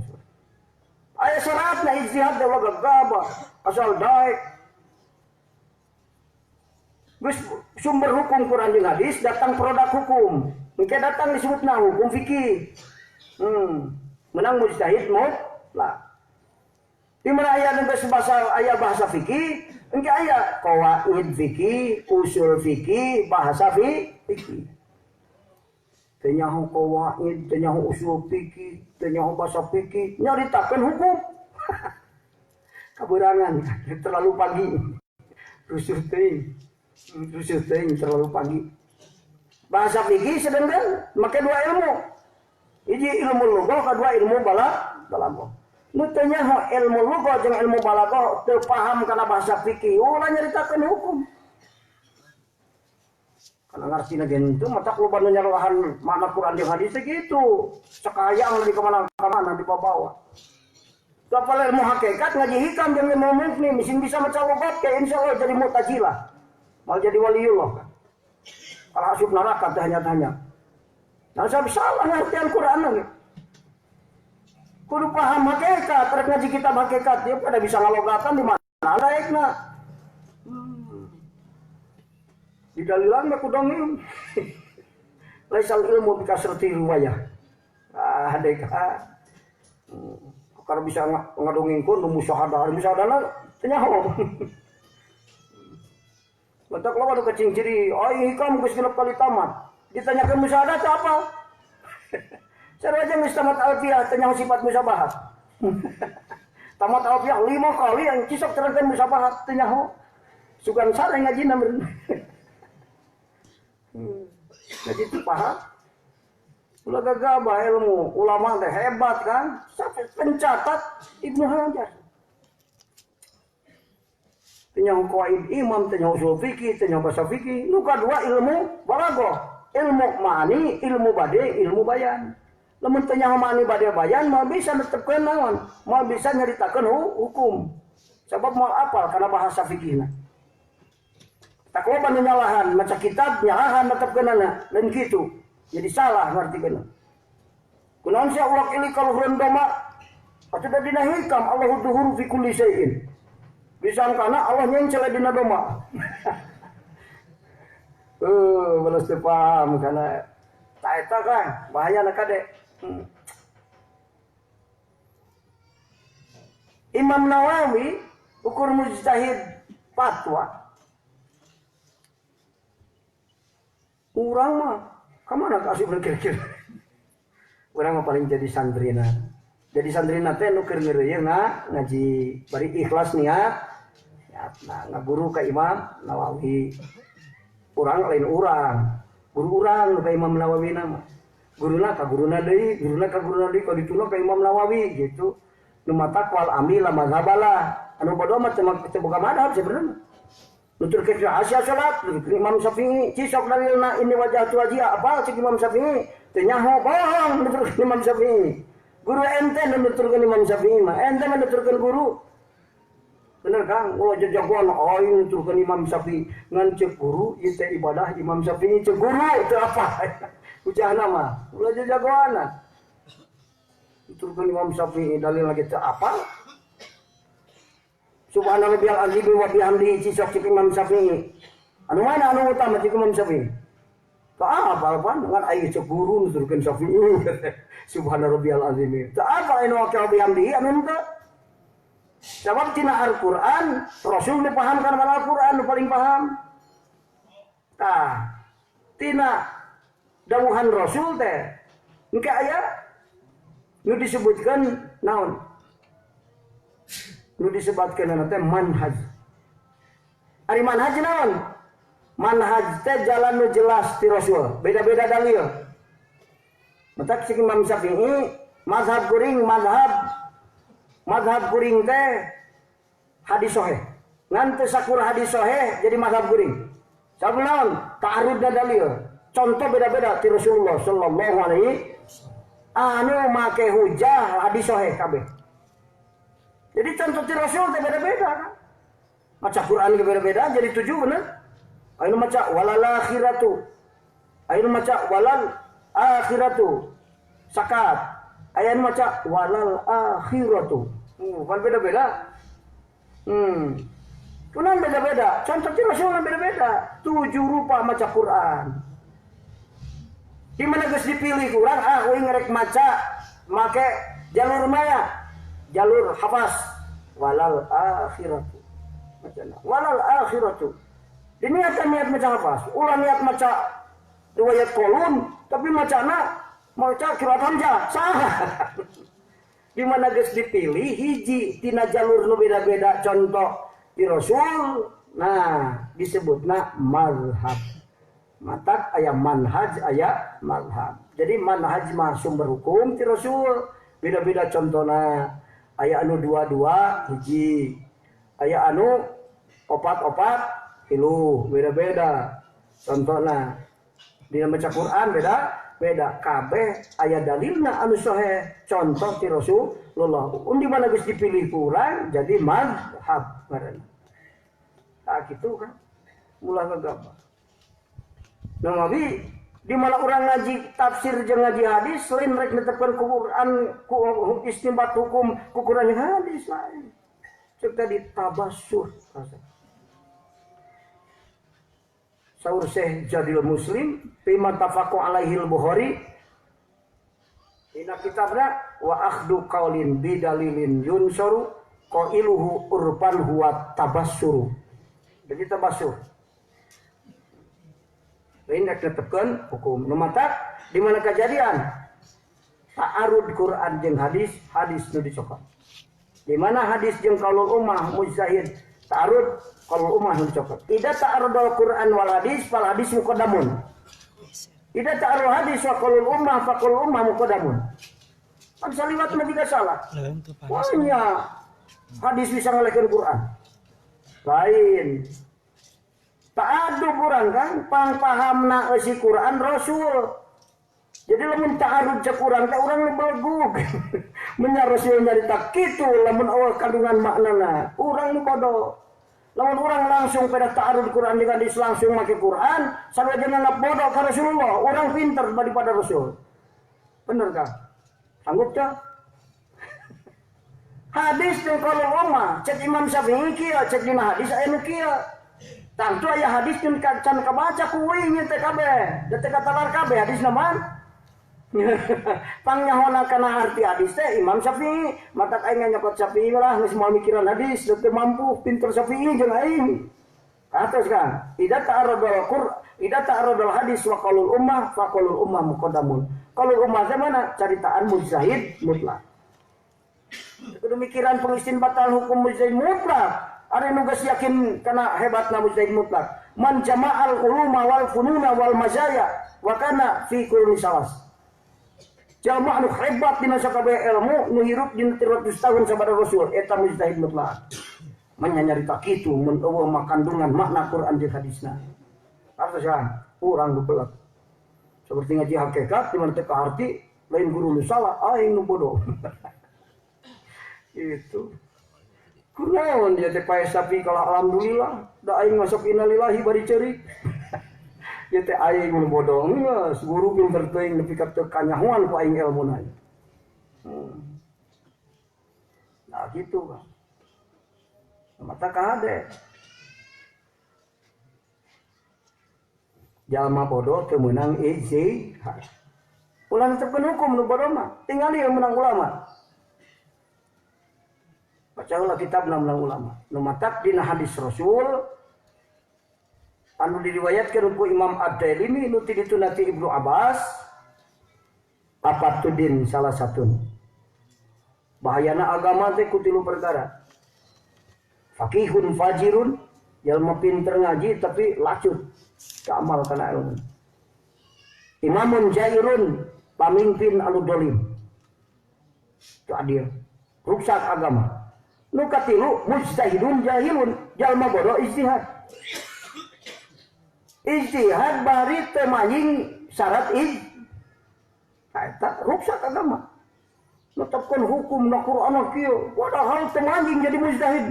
Aya syaratna ijtihad teh ulah gagabah, asal daek. Geus sumber hukum Quran jeung hadis datang produk hukum. Engke datang disebutna hukum fikih. Menang mujtahid mutlak. Di mana aya geus bahasa aya bahasa fikih, engke aya qawaid fikih, usul fikih, bahasa fikih. Teu nyaho qawaid, teu nyaho usul fikih, teu nyaho bahasa fikih, nyaritakeun hukum. Kaberangan, terlalu pagi. Rusuh teuing. Rusuh teuing terlalu pagi. Bahasa fikih sedengkeun make dua ilmu. Hiji ilmu lughah, kadua ilmu balaghah. Nu teu nyaho ilmu lughah jeung ilmu balaghah teu paham kana bahasa fikih, ulah nyaritakeun hukum. Kana ngartina ge teu matak loba nu nyalahan makna Quran jeung hadis teh kitu. Sakayang di kamana-kamana dibawa. Kapal ilmu hakikat ngaji hikam jeung ilmu mukni mesin bisa maca logat ke insyaallah jadi mu'tazilah. Mal jadi waliullah. Kalau asup neraka teh hanya-hanya. Nah, salah ngertian Quran lagi. Kudu paham hakikat, rek ngaji kitab hakikat dia pada bisa ngalogatan di mana daekna. Didalilan mah ku dongeng. Laisal ilmu bikasrati riwayah. Ah deka. Kalau bisa ngadongengkeun nu musyahadah, musyahadahna teu nyaho. Bentak loba nu kecing ciri, ai hikam geus genep kali tamat. Ditanyakeun musyahadah teh apa? Sarua aja geus tamat alfiah teh nyaho sifat musyabahat. Tamat alfiah 5 kali yang cisok terangkeun musyabahat teh nyaho. Sugan sare ngajina meureun. Jadi itu paham. Ulah gagabah ilmu, ulama teh hebat kan? Sampai pencatat Ibnu Hajar. Teu nyaho qawaid imam, teu nyaho usul fikih, teu nyaho bahasa fikih. Nu kadua ilmu balaghah, ilmu ma'ani, ilmu bade, ilmu bayan. Lamun teu nyaho ma'ani bade bayan moal bisa netepkeun naon, moal bisa nyaritakeun hukum. Sabab moal apal kana bahasa fikihna. Tak loba nu nyalahan maca kitab nyalahan netepkeunana, lain kitu. Jadi salah ngartikeunna. Kunaon sia ulak ilik kaluhureun doma? Atuh da dina hikam Allahu duhuru fi kulli syai'in. Disangkana Allah nyencel dina doma. Balas teu paham kana ta eta kan bahaya na kade. Imam Nawawi ukur mujtahid fatwa. Urang mah kamana ka asup kira-kira? Urang mah paling jadi santrina. Jadi santrina teh nu keur ngeureuyeuh na ngaji bari ikhlas niat. Nah, ngaguru ka Imam Nawawi. Urang lain urang. Guru urang nu ka Imam Nawawi na mah. Guruna ka guruna deui, guruna ka guruna deui, ka dituna ka Imam Nawawi gitu. Nu matak wal amila mazhabala. Anu bodoh mah teu boga madhab sebenarnya. Nuturkeun rahasia salat, Imam Syafi'i cisok dalilna ini wajah wajah apa cek Imam Syafi'i teu nyaho bohong nuturkeun Imam Syafi'i. Guru ente nu nuturkeun Imam Syafi'i mah, ente mah nuturkeun guru. Bener Kang, ulah jajagoan aing nuturkeun Imam Syafi'i ngan cek guru ieu teh ibadah Imam Syafi'i cek guru teu apa. Hujahna mah, ulah jajagoan. Nuturkeun Imam Syafi'i dalil lagi teu apa. Subhana rabbiyal azim wa bihamdihi cisok cek Imam Syafi'i. Anu mana anu utama cek Imam Syafi'i? Teu apa pan ngan aing cek guru nuturkeun Syafi'i. Subhana rabbiyal azim. Teu apa anu wakil bihamdihi anu teu. Sebab tina Al-Qur'an, Rasul nu paham kana Al-Qur'an nu paling paham. Tah, tina dawuhan Rasul teh engke aya nu disebutkeun naon? Nu disebutkeun teh manhaj. Ari manhaj naon? Manhaj teh jalan nu jelas ti Rasul, beda-beda dalil. Matak cek Imam Syafi'i, mazhab kuring mazhab kuring teh hadis sahih. Ngan teu sakur hadis sahih jadi mazhab kuring. Sabab naon? Ta'arudna dalil. Contoh beda-beda ti Rasulullah sallallahu alaihi anu make hujah hadis sahih kabeh. Jadi contoh ti Rasul teh beda-beda kan. Maca Quran ge beda-beda jadi 7 bener. Aya nu maca walal akhiratu. Aya nu maca walal akhiratu. Sakat. Aya nu maca walal akhiratu. Kan beda-beda. Kunaon beda-beda? Contoh ti Rasul beda-beda. 7 rupa maca Quran. Di mana geus dipilih kurang ah euy ngerek maca make jalur maya, jalur hafaz walal akhiratu. Macana walal akhiratu. Diniatan niat maca hafaz, ulah niat maca riwayat kolon tapi macana maca qiraat hamzah salah. Di mana geus dipilih hiji tina jalur nu beda-beda contoh di Rasul, nah disebutna mazhab. Matak aya manhaj aya mazhab. Jadi manhaj mah sumber hukum ti Rasul, beda-beda contohna. Aya anu 2-2 hiji, aya anu 4-4 3, beda-beda contohna. Dina maca Quran beda beda kabeh aya dalilna anu sahih contoh ti Rasulullah. Undi mana geus dipilih kurang jadi mazhab ngaranna. Tah kitu kan ulah ngagabah. Nah, Nabi di mana orang ngaji tafsir jeung ngaji hadis lain rek netepkeun Quran ku istinbat hukum ku Quran hadis lain. Cek tadi tabassur. Saur Syekh Jadil Muslim bima tafaqu alaihil Bukhari dina kitabna wa akhdu qaulin bidalilin yunsaru qailuhu urfan huwa tabassuru. Jadi tabassur. Lain rek netepkeun hukum. Nu matak di mana kejadian ta'arud Quran jeung hadis, hadis nu dicokot. Di mana hadis jeung qaulul ummah mujtahid ta'arud qaulul ummah nu dicokot. Ida ta'arudul Quran wal hadis fal hadis muqaddamun. Ida ta'arud hadis wa qaulul ummah fa qaulul ummah muqaddamun. Kan saliwat mah juga salah. Banyak hadis bisa ngalehkeun Quran. Lain. Ta'adub urang kan pangpahamna eusi Quran Rasul. Jadi lamun ta'arud cek urang teh urang nu belegug. Menya Rasul nyarita kitu lamun eueuh kandungan maknana, urang nu bodoh. Lamun urang langsung pada ta'arud Quran dengan hadis langsung make Quran, sarua jeung nganggap bodoh ka Rasulullah, urang pinter daripada Rasul. Bener kan? Sanggup teh? Hadis jeung qaulul ummah, cek Imam Syafi'i kieu, cek dina hadis aya nu kieu. Tangtu aya hadis jeung can kabaca ku uing teh kabeh. Da teh katalar kabeh hadisna mah. Pangnyahoana kana arti hadis teh Imam Syafi'i, matak aing nyokot Syafi'i lah geus moal mikiran hadis, teu mampu pinter Syafi'i jeung aing. Atos kan, ida ta'aradul Qur'an, ida ta'aradul hadis wa qaulul ummah fa qaulul ummah muqaddamun. Qaulul ummah teh mana? Caritaan mujtahid mutlak. Kudu mikiran pengistinbatan hukum mujtahid mutlak. Ada nu geus yakin kana hebatna mujtahid mutlak. Man jama'al uluma wal fununa wal mazaya wa kana fi kulli sawas. Jalma anu hebat dina sakabeh ilmu nu hirup dina 300 tahun sabada Rasul eta mujtahid mutlak. Manya nyarita kitu mun eueuh mah kandungan makna Quran jeung hadisna. Artos kan urang nu beleg. Seperti ngaji hakikat di mana teu kaharti lain guru nu salah aing nu bodoh. Itu. Kunaon dia teh pae sapi kalau alhamdulillah da aing masuk innalillahi bari ceurik. Ieu teh aing nu bodoh geus guru pinter teuing nepi ka teu kanyahoan ku aing elmuna. Nah kitu kan. Mata kahade. Jalma bodoh teu meunang ijtihad. Ulah netepkeun hukum nu bodoh mah, tingali yang menang ulama. Baca ulah kitab menang ulama. Nu matak dina hadis Rasul anu diriwayatkeun ku Imam Ad-Dailimi nu ti ditu nati Ibnu Abbas apatudin salah satun. Bahayana agama teh ku tilu perkara. Fakihun fajirun, jalma pinter ngaji tapi lacut ka amal kana ilmu. Imamun jairun, pamimpin anu dolim. Itu adil. Ruksak agama. Nu katilu mujtahidun jahilun, jalma bodoh ijtihad. Ijtihad bari teu maying syarat ijtihad. Eta ruksak agama. Netepkeun hukum na Quran kieu, padahal teu anjing jadi mujtahid.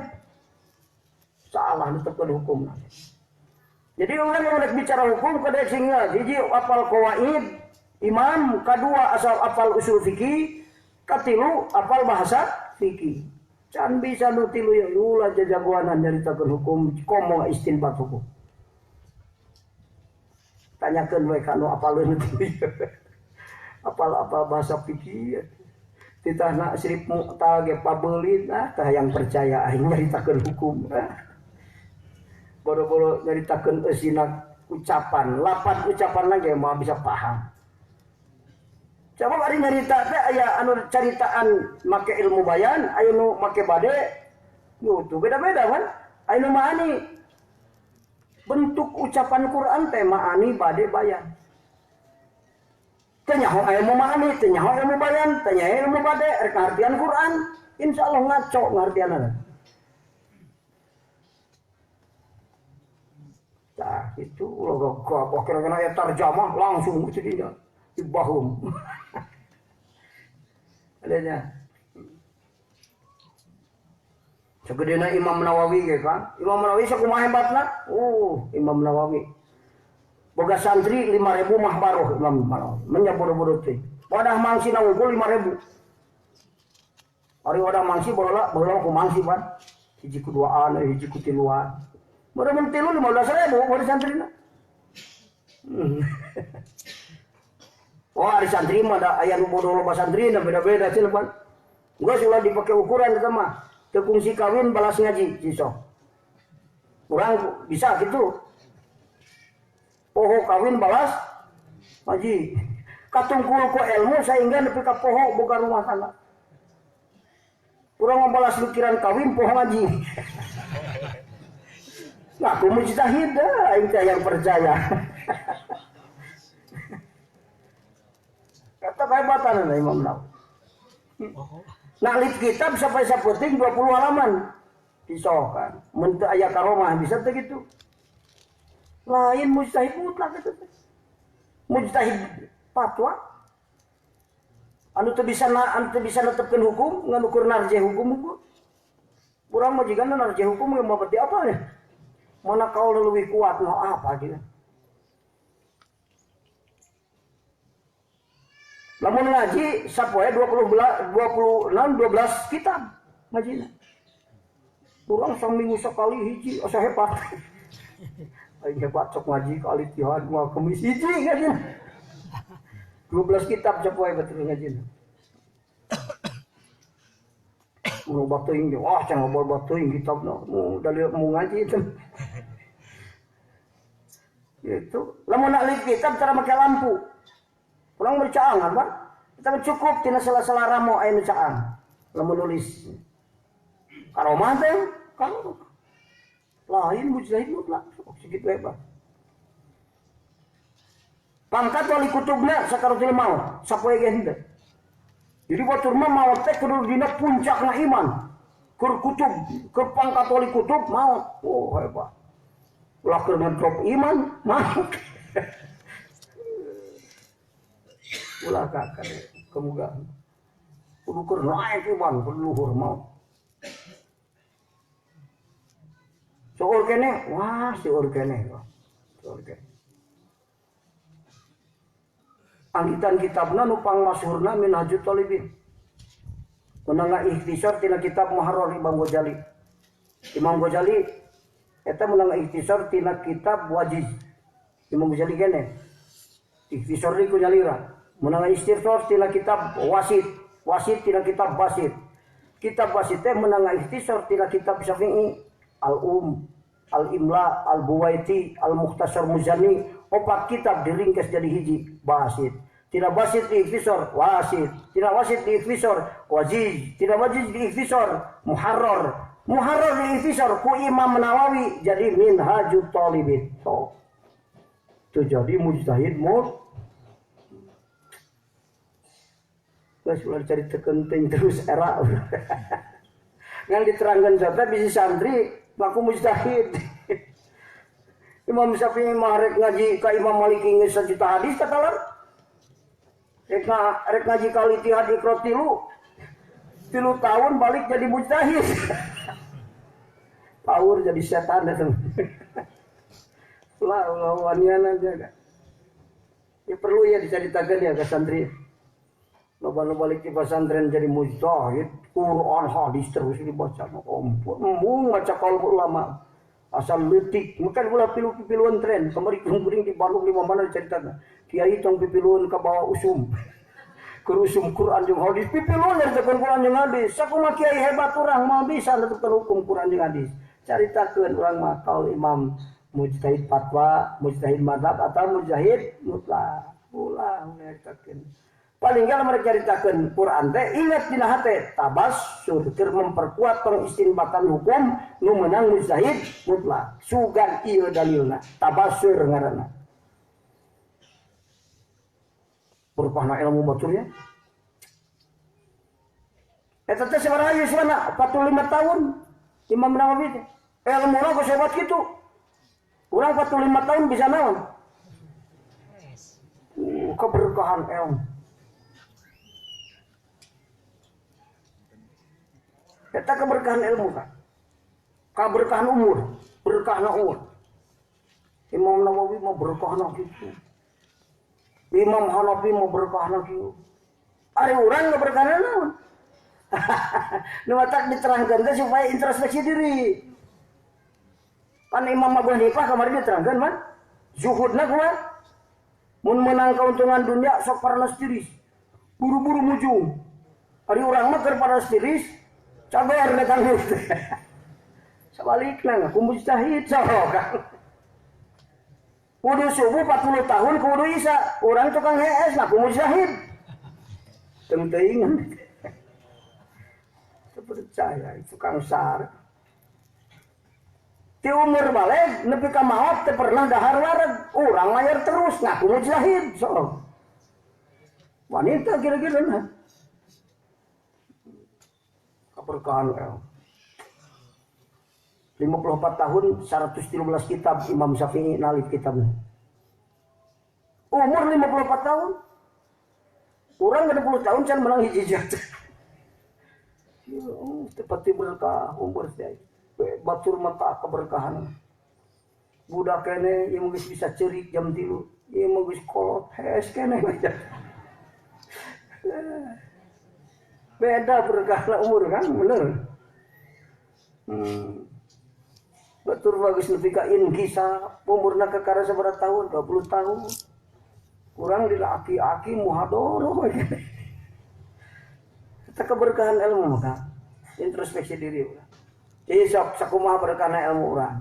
Salah netepkeun hukum. Jadi urang mun rek bicara hukum kada sing hiji apal qawaid imam, kadua asal apal usul fikih, katilu apal bahasa fikih. Can bisa nu tilu ya ulah jajagoanan nyaritakeun hukum komo istinbat hukum. Tanyakeun we ka nu apaleun tilu. Apal-apal bahasa fikih. Titahna sirip mu'tal ge pabelit ah tah yang percaya aing nyaritakeun hukum. Boro-boro nyaritakeun eusina ucapan, lapan ucapan lagi moal bisa paham. Coba ari nyarita teh aya anu caritaan make ilmu bayan, aya nu make bade, gitu beda-beda kan? Aya nu maani bentuk ucapan Quran teh maani bade bayan. Teu nyaho ilmu maani, teu nyaho ilmu bayan, teu nyaho ilmu bade, rek ngartian Quran, insyaallah ngaco ngartianna. Tah itu ulah gagah kira-kira aya tarjamah langsung itu dinya dibahum. Adanya. Sagedena Imam Nawawi ge kan. Imam Nawawi sakumaha hebatna? Imam Nawawi. Boga santri 5.000 mah baroh Imam Nawawi. Menya bodoh-bodoh teh. Wadah mangsi na unggul 5.000. Ari wadah mangsi baheula baheula ku mangsi pan. Hiji ku duaan, hiji ku tiluan. Bodoh mun tilu 15.000 wadah santrina. Oh, ari santri mah da aya nu bodoh loba santrina beda-beda cenah pan. Geus ulah dipake ukuran eta mah. Teu kungsi kawin balas ngaji cisok. Urang bisa gitu. Poho kawin balas ngaji. Katungkul ku ilmu sehingga nepi ka poho boga rumah tangga. Urang balas pikiran kawin poho ngaji. Nah, aku mujtahid dah, aing teh yang percaya. Kata kehebatan Imam Nawawi. Nah, kitab sampai saputing 20 halaman. Disokan. Mun teu aya karomah bisa teu kitu. Lain mujtahid mutlak itu. Mujtahid fatwa. Anu teu bisa netepkeun hukum, ngan ukur narjeh hukum hukum. Urang mah jigana narjeh hukum ge moal berarti apa ya? Mana kaul leuwih kuat mau apa gitu. Lamun ngaji sapoe 26 12 kitab ngajina. Urang saminggu sekali hiji asa hebat. Aing hebat sok ngaji ka Al-Ittihad moal kemis hiji ngajina. 12 kitab sapoe batur ngajina. Mun batuing wah can ngobrol batuing kitabna mu dalil mu ngaji itu. Gitu. Lamun alif kitab cara make lampu. Urang bercaang apa? Kita cukup tina sela-sela ramo aya nu caang. Lamun nulis. Karomah teh karomah. Lain mujtahid mutlak segitu hebat. Pangkat wali kutubna sakaratul maut, sapoe ge henteu. Jadi batur mah maot teh kudu dina puncakna iman. Keur kutub, keur pangkat wali kutub maot. Oh hebat. Ulah keur ngedrop iman, maot. Ulah kakak kemuga kudu keur naik iman keur luhur maot. Seueur keneh, wah seueur keneh. Seueur keneh. Anggitan kitabna nu pangmasyhurna Minhajut Thalibin. Menang ikhtisar tina kitab Muharrar Imam Ghazali. Imam Ghazali eta menang ikhtisar tina kitab Wajiz. Imam Ghazali keneh. Ikhtisar ku nyalira. Menang ikhtisar tina kitab Wasit, Wasit tina kitab Basit. Kitab Basit teh menang ikhtisar tina kitab Syafi'i, Al-Um, Al-Imla, Al-Buwaiti, Al-Mukhtasar Muzani. Opat kitab diringkas jadi hiji Basit. Tidak Basit di ikhtisar Wasit, tidak Wasit di ikhtisar Wajiz, tidak Wajiz di ikhtisar Muharrar, Muharrar di ikhtisar ku Imam Nawawi jadi Minhajut Thalibin. So, itu jadi mujtahid mut. Geus ulah cari tekenting terus era. Ngan diterangkan jata bisi santri ngaku mujtahid. Imam Syafi'i mah rek ngaji ka Imam Maliki geus sajuta hadis katalar. Rek ngaji ka Al-Ittihad Iqra tilu. 3 tahun balik jadi mujtahid. Power jadi setan datang. Lah lawannya aja. Ya perlu ya diceritakan ya ke santri. Loba balik di pesantren jadi mujtahid, Quran hadis terus dibaca. Ampun, embung maca kaul ulama. Asal leutik, bukan ulah pilu-piluan tren. Kamari kuring di Bandung di mana diceritakan. Kiai tong pipiluan ka bawah usum. Kerusum Quran jeung hadis pipiluan nyaritakeun Quran jeung hadis. Sakumaha kiai hebat urang mah bisa netepkeun hukum Quran jeung hadis. Caritakeun urang mah kaul imam mujtahid fatwa, mujtahid mazhab atau mujtahid mutlak. Ulah nyaritakeun. Paling enggak mereka caritakeun Quran teh ingat dina hate tabassur keur memperkuat pengistinbatan hukum nu meunang mujtahid mutlak. Sugan ieu dalilna tabassur ngaranna. Berkahna ilmu baturnya. Eta teh sabaraha yuswana 45 tahun Imam Nawawi teh. Ilmuna geus hebat kitu. Urang 45 tahun bisa naon? Keberkahan ilmu. Eta keberkahan ilmu kan. Keberkahan umur, berkahna umur. Imam Nawawi mah berkahna kitu. Imam Hanafi mah berkahna kitu. Ari urang keberkahan naon? Nu matak diterangkeun teh supaya introspeksi diri. Pan Imam Abu Hanifah kemarin diterangkan man, zuhudna kumaha? Mun menang keuntungan dunia sok paranas tiris. Buru-buru mujung. Ari urang mah keur paranas tiris, cagar datang teh. Sabalikna ngaku mujtahid sok. Kudu subuh 40 tahun kudu isya, urang tukang hees ngaku mujtahid. Teu teuingan. Teu percaya tukang sar. Ti umur balik nepi ka maot teu pernah dahar wareg, urang layar terus ngaku mujtahid sok. Wanita kira-kira nah. Keberkahan el. 54 tahun 113 kitab Imam Syafi'i nalif kitabnya. Umur 54 tahun. Urang 60 tahun can menang hiji jat. Tepati berkah umur teh. Batur mata keberkahan. Budak kene ieu geus bisa ceurik jam 3. Ieu mah geus kolot hees kene. Beda berkah umur kan bener. Batur bagus nepi ka inkisa umurna kakara sabaraha tahun 20 tahun. Kurang di aki-aki muhadoro. Eta keberkahan ilmu maka introspeksi diri urang. Jadi sok sakumaha berkahna ilmu urang.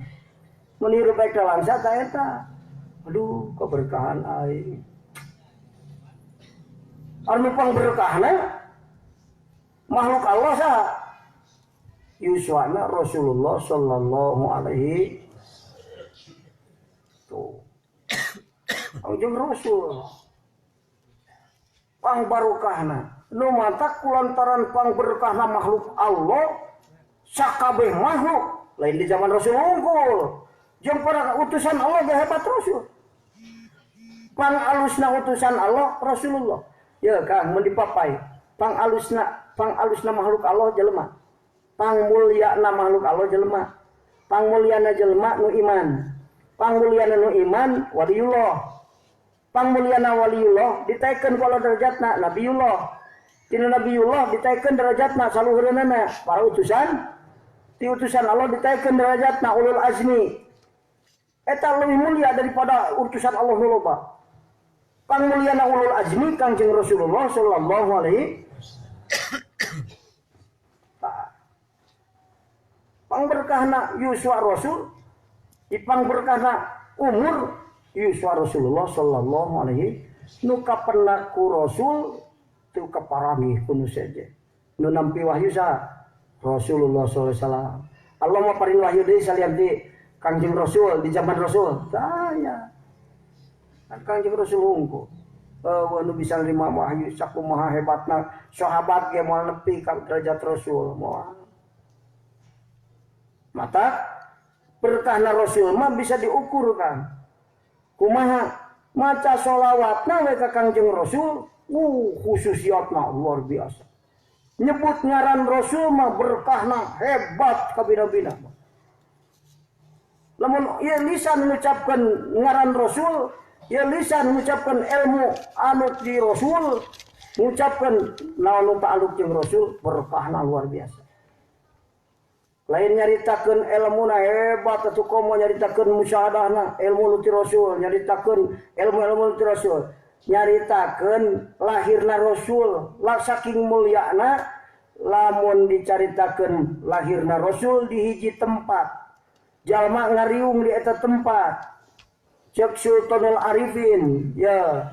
Mun hirup baik langsa ta eta. Aduh keberkahan aing. Anu pangberkahna makhluk Allah saha? Yuswana Rasulullah sallallahu alaihi tuh. Ujung Rasul pang barokahna nu matak kulantaran pang berkahna makhluk Allah sakabeh makhluk lain di zaman Rasul unggul jeung para utusan Allah ge hebat Rasul pang alusna utusan Allah Rasulullah ya Kang mun dipapai pang alusna makhluk Allah jelema pangmulyana makhluk Allah jelema pangmulyana jelema nu iman pangmulyana nu iman waliullah pangmulyana waliullah ditaikeun ku Allah derajatna nabiyullah tina nabiyullah ditaikeun derajatna saluhureunana para utusan ti utusan Allah ditaikeun derajatna ulul azmi eta leuwih mulia daripada utusan Allah nu loba pangmulyana ulul azmi Kangjeng Rasulullah sallallahu alaihi pangberkahna yuswa Rasul, dipangberkahna umur yuswa Rasulullah sallallahu alaihi nu kaperna ku Rasul teu kaparami ku nu seje. Nu nampi wahyu sa Rasulullah sallallahu alaihi wasallam. Allah mah paring wahyu deui salian ti Kangjeng Rasul di zaman Rasul. Saya. Kan Kangjeng Rasul hungkul. Nu bisa nerima wahyu sakumaha hebatna sahabat ge moal nepi ka derajat Rasul moal. Mata berkahna Rasul mah bisa diukur kan. Kumaha maca sholawatna we ka Kangjeng Rasul, khususiatna luar biasa. Nyebut ngaran Rasul mah berkahna hebat kabina-bina. Lamun ieu lisan ngucapkeun ngaran Rasul, ieu lisan ngucapkeun ilmu anu di Rasul, ngucapkeun naon nu ta'aluk jeung Rasul, berkahna luar biasa. Lain nyaritakeun ilmuna hebat atuh komo nyaritakeun musyahadahna ilmu nu ti Rasul, nyaritakeun ilmu-ilmu nu ti Rasul. Nyaritakeun lahirna Rasul, saking mulyana lamun dicaritakeun lahirna Rasul di hiji tempat. Jalma ngariung di eta tempat. Ceuk Sultanul Arifin, ya.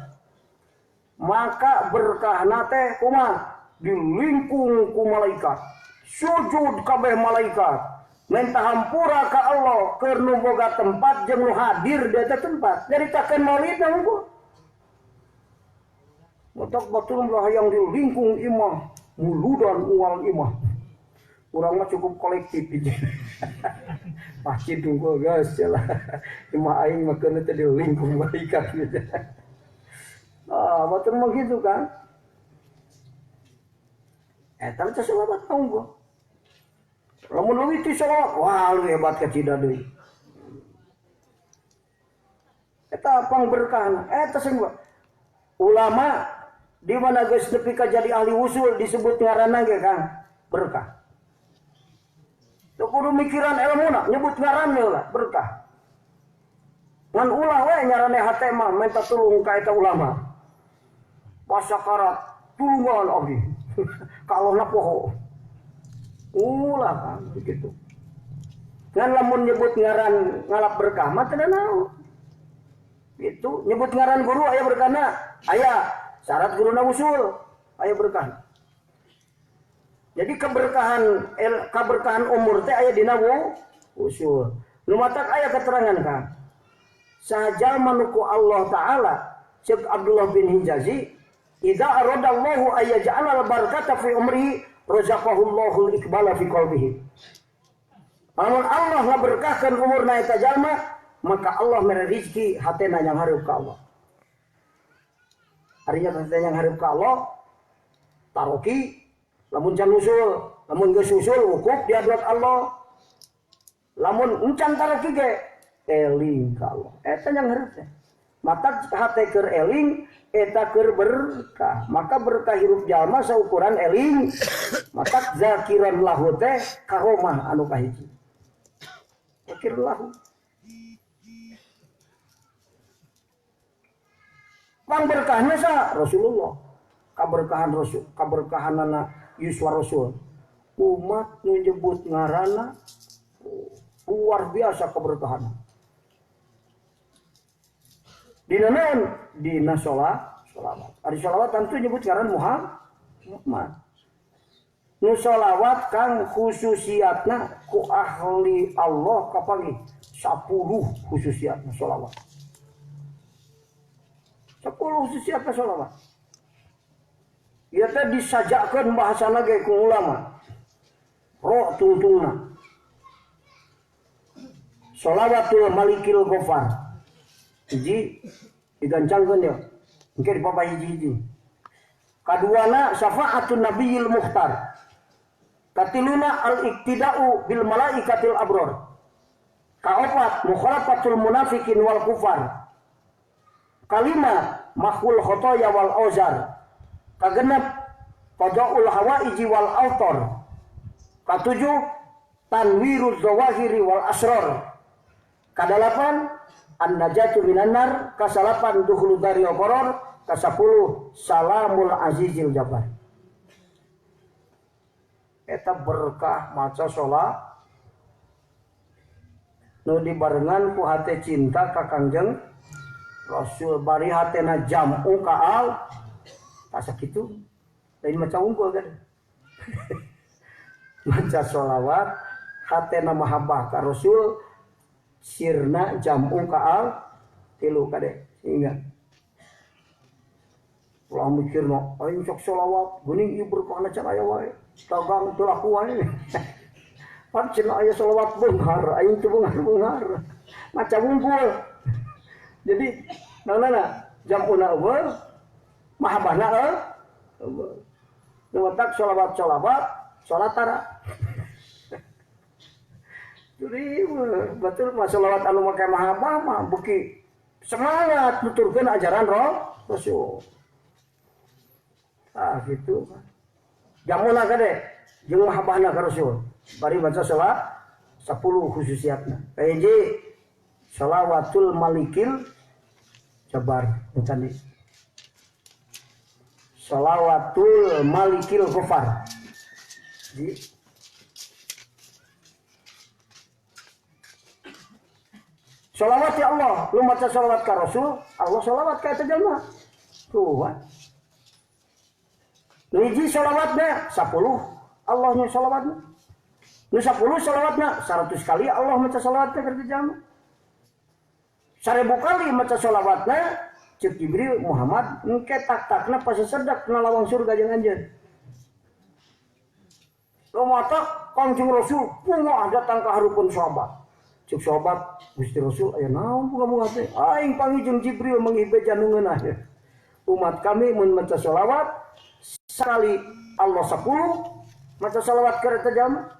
Maka berkahna teh kumaha? Dilingkung ku malaikat. Sujud kabeh malaikat. Minta hampura ka Allah keur nu boga tempat jeung nu hadir di eta tempat. Nyaritakeun maulidna unggul. Motok batur lah yang di lingkung imah, muludan uang imah. Urang mah cukup kolektif hiji. Pasti tunggu guys lah. Imah aing mah keuna teh di lingkung malaikat gitu. Ah, batur mah gitu kan. Eta teh selawat unggul. Lamun leuwih ti selawat, wah lu hebat kacida deui. Eta pangberkahna, eta sing ulama di mana geus nepi ka jadi ahli usul disebut ngaranna ge Kang berkah. Teu kudu mikiran ilmuna, nyebut ngaran we lah berkah. Ngan ulah we nyarane hate mah minta tulung ka eta ulama. Pasakarat tulungan abdi. Kalona poho. Ulah kan begitu. Ngan lamun nyebut ngaran ngalap berkah mah teu naon. Itu nyebut ngaran guru aya berkahna, aya syarat guruna usul, aya berkah. Jadi keberkahan umur teh aya dina usul. Nu matak aya keterangan Kang. Sahaja manuku Allah Ta'ala ceuk Abdullah bin Hijazi, idza aradallahu ayyaj'ala al-barakata fi umrihi razaqahullahu al-iqbala fi qalbihi. Lamun Allah ngaberkahkeun umurna eta jalma, maka Allah mere rezeki hatena yang hareup ka Allah. Artinya hatena yang hareup ka Allah taroki lamun can usul, lamun geus usul wukuf di hadrat Allah. Lamun encan taroki ge eling ka Allah. Eta yang hareup teh. Maka hate keur eling eta keur berkah. Maka berkah hirup jalma saukuran eling. Maka zakiran lahu teh karomah anu kahiji. Zakir lahu. Pang berkahnya sa Rasulullah. Kaberkahan Rasul, kaberkahanana yuswa Rasul. Umat nu nyebut ngaranna luar biasa keberkahan. Dina naon? Dina sholawat. Ari sholawat tentu nyebut ngaran Muhammad. Nu sholawat kang khususiatna ku ahli Allah kapanggih 10 khususiatna sholawat. 10 khususiatna sholawat. Ieu teh disajakeun bahasana ge ku ulama. Ro tungtungna. Sholawatul Malikil Ghafar. Hiji digancangkeun ya. Engke dipapah hiji-hiji. Kaduana syafaatun nabiyil mukhtar. Katiluna al-iktida'u bil malaikatil abror. Kaopat mukhalafatul munafikin wal kufar. Kalima mahul khotoya wal auzar. Kagenep qada'ul hawaiji wal autor. Katujuh tanwiruz zawahiri wal asror. Kadalapan an-najatu minan nar. Kasalapan dukhulu daril qaror. Kasapuluh salamul azizil jabbar. Eta berkah maca sholat nu dibarengan ku hate cinta ka Kangjeng Rasul bari hatena jam'u ka al tak sakitu lain maca unggul kan. Maca sholawat hatena mahabbah ka Rasul sirna jam'u ka al tilu kade sehingga ulah mikirna aing sok sholawat geuning ieu berkahna can aya wae dagang teu laku wae. Pan cenah aya sholawat beunghar aing teu beunghar-beunghar maca wungkul. Jadi naonana jam'una eueuh mahabbahna eueuh. Nu matak sholawat-sholawat sholat tara. Jadi betul mah sholawat anu make mahabbah mah beuki semangat nuturkeun ajaran Rasul. Ah gitu. Jamuna gede jeung mahabbahna ka Rasul. Bari baca sholat 10 khususiatna. Hiji sholawatul malikil jabar tadi. Sholawatul malikil ghafar. Jadi sholawat ya Allah, lu maca sholawat ka Rasul, Allah sholawat ka eta jalma. Tuh. Hiji sholawatna 10, Allahnya sholawatna. Nu 10 sholawatna 100 kali Allah maca sholawatna ka eta jalma. 1000 kali maca sholawatna ceuk Jibril Muhammad engke tak-takna pasesedak na lawang surga jeung anjeun. Lu matak Kangjeng Rasul bunga datang ka hareupeun sahabat. Cek sahabat Gusti Rasul aya naon bunga-bunga teh aing panggih jeung Jibril menghibeja nu ngeunah. Umat kami mun maca sholawat sekali Allah 10 maca sholawat ka eta jalma.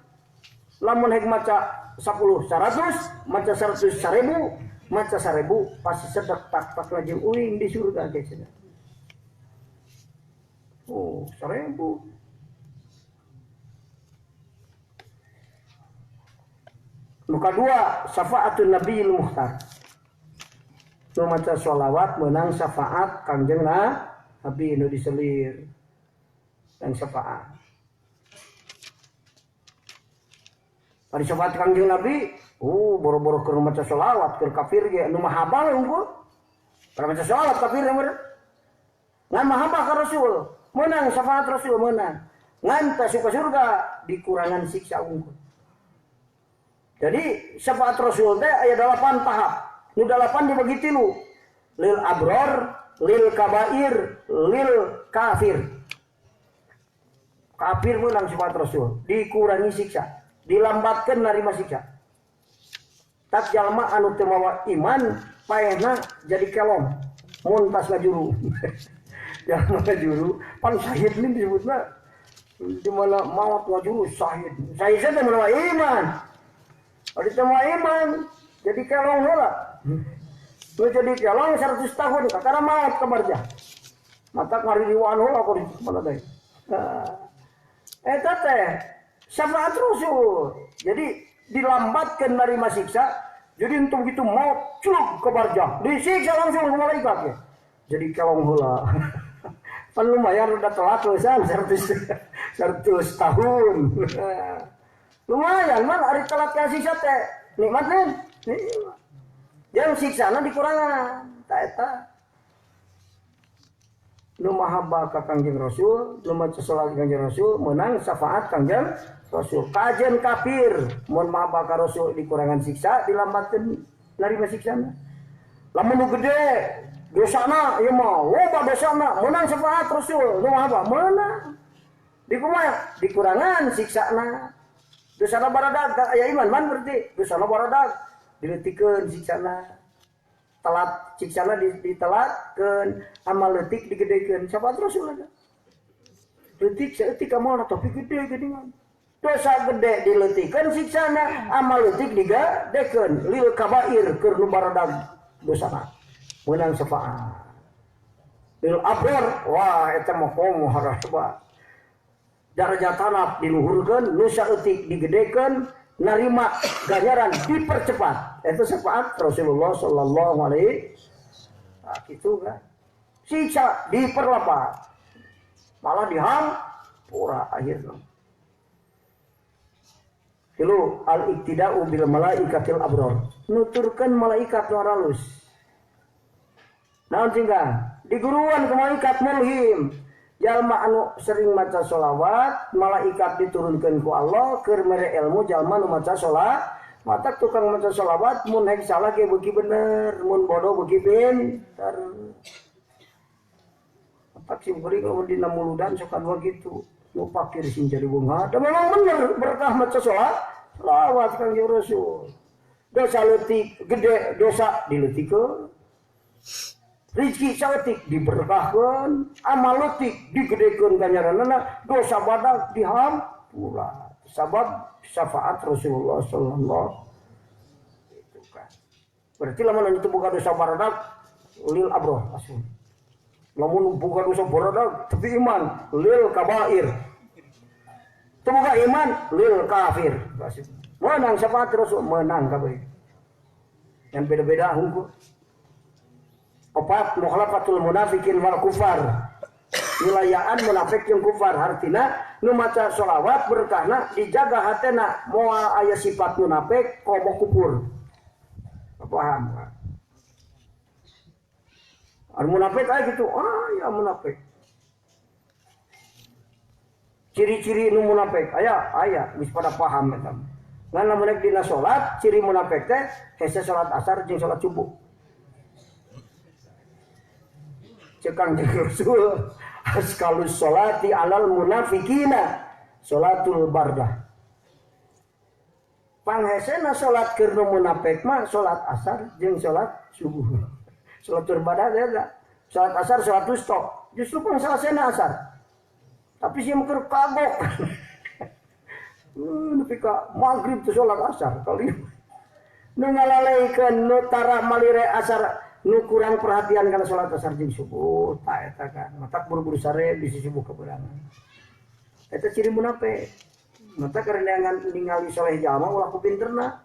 Lamun hek maca 10 100 maca 100 1000 maca 1000 pasti sedek tak-tak lagi uing di surga ge cenah. Oh, 1000. Muka dua, syafaatun Nabiil Mukhtar. Nu maca sholawat menang syafaat Kangjeng Nabi nu diselir dan syafaat. Ari syafaat Kangjeng Nabi, boro-boro keur maca sholawat keur kafir ge nu mahabah unggul. Keur maca sholawat kafir meureun. Ngan mahabah ka Rasul, menang syafaat Rasul menang. Ngan teh suka surga dikurangan siksa unggul. Jadi syafaat Rasul teh aya 8 tahap. Nu 8 dibagi 3. Lil abror, lil kabair, lil kafir. Kafir menang syafaat Rasul, dikurangi siksa, dilambatkeun narima siksa. Tak jalma anu teu mawa iman paehna jadi kelong mun tas ngajuru. Jalma ngajuru pan syahid nih disebutna di mana maot ngajuru syahid. Syahid teh mawa iman. Ari teu mawa iman jadi kelong heula. Nu jadi kelong 100 tahun kakara maot ka barjah. Mata ngariwaan heula ku mana deui. Eta teh syafaat Rasul. Jadi dilambatkan narima siksa. Jadi untuk begitu maut culuk ke barjah, disiksa langsung ke malaikat ya. Jadi kelong heula. Pan lumayan udah telat leusan 100 tahun. Lumayan man ari telat ka siksa teh nikmat nih. Yang siksana dikurangan ta eta. Nu mahabbah ka Kangjeng Rasul, nu maca sholawat Kangjeng Rasul menang syafaat Kangjeng Rasul. Kajen kafir mun mahabbah ka Rasul dikurangan siksa, dilambatkeun narima siksana. Lamun nu gede dosana ieu mah loba dosana menang syafaat Rasul, nu mahabbah menang. Dikumaha? Dikurangan siksana. Dosana baradag aya iman man berarti dosana baradag dileutikeun siksana. Telat siksana ditelatkeun, amal leutik digedekeun. Syafaat Rasul ada. Leutik saeutik amalna tapi gede geuningan. Dosa gede dileutikeun siksana, amal leutik digedekeun. Lil kabair keur nu baradag dosana. Meunang syafaat. Lil abror, wah eta mah komo haraba. Darajat tanah diluhurkeun, nu saeutik digedekeun, narima ganjaran dipercepat. Itu syafaat Rasulullah sallallahu alaihi wasallam. Gitu kan. Siksa diperlepas. Malah dihampura akhirnya. Tilu al-iktida'u bil malaikatil abror. Nuturkeun malaikat nu aralus. Naon tinggal? Diguruan ke malaikat mulhim. Jalma anu sering maca sholawat, malaikat diturunkan ku Allah keur mere ilmu jalma nu maca sholawat. Matak tukang maca sholawat mun hek salah ge beuki bener, mun bodoh beuki pinter. Matak sim kuring lamun dina muludan sok kadua kitu. Nu pakir sing jadi bunga, da memang bener berkah maca sholawat Kangjeng Rasul. Dosa leutik gede dosa dileutikeun. Rizki saeutik diberkahkeun, amal leutik digedekeun ganjaranna, dosa badag dihampura. Sabab syafaat Rasulullah sallallahu itu kan. Berarti lamun itu buka dosa badag lil abroh asli. Lamun buka dosa badag tapi iman lil kabair. Teu boga iman lil kafir. Menang syafaat Rasul menang kabeh. Yang beda-beda hukum. Opat mukhalafatul munafikin wal kufar. Wilayaan munafik jeung kufar hartina nu maca sholawat berkahna dijaga hatena moal aya sifat munafik komo kufur. Paham? Al munafik aya gitu, ah ya munafik. Ciri-ciri nu munafik aya aya geus pada paham eta. Ngan lamun rek dina salat ciri munafik teh hese salat asar jeung salat subuh. Cekang jeung Rasul askalus salati alal munafikina salatul bardah. Panghesena salat keur nu munafik mah salat asar jeung salat subuh. Salatul bardah eta. Salat asar salat wusta. Justru pangsalasena asar. Tapi sih keur kagok. Nepi ka magrib teh salat asar kali. Nu ngalaleikeun nu tara malire asar nu kurang perhatian kana salat asar jeung subuh ta eta kan matak buru-buru sare bisi subuh keberangan. Eta ciri munafik. Matak karenangan ningali soleh jalma ulah ku pinterna.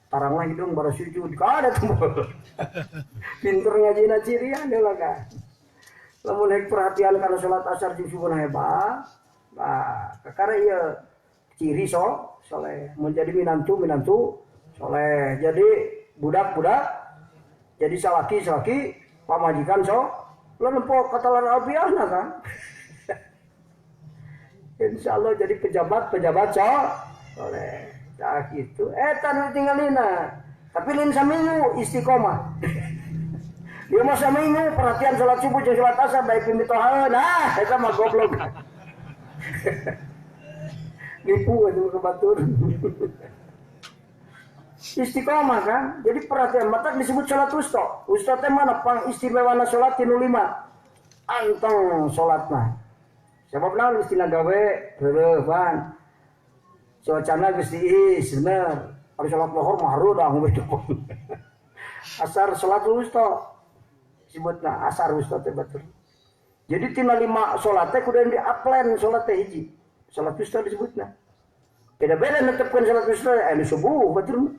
Taranglah hidung bara sujud kada tuh. Pinter ngajina cirian deui lah kan. Lamun hek perhatian kana salat asar jeung subuh hebat, nah kakara ieu ciri soleh menjadi minantu soleh, jadi budak-budak, jadi salaki-salaki pamajikan so lo nempo katalan alfiahna kan. Insyaallah jadi pejabat-pejabat so soleh. Nah gitu eta nu tinggalina tapi lain saminggu istiqomah. Dia mah saminggu perhatian salat subuh jeung salat asar baik pimitohaeun, nah eta mah goblok. Nipu itu ke batur. Istiqomah kan. Jadi perhatian matak disebut salat wusta. Wusta teh mana pang istimewana salat tinu lima. Anteng salatna. Sebab naon geus tina gawe reureuh ban. Cuacana geus diis bener. Ari salat lohor mah hareudang we. Asar salat wusta. Disebutna asar wusta teh batur. Jadi tina lima salat teh kudu diaplen salat teh hiji. Salat wusta disebutna. Beda-beda netepkeun salat wusta anu subuh batur.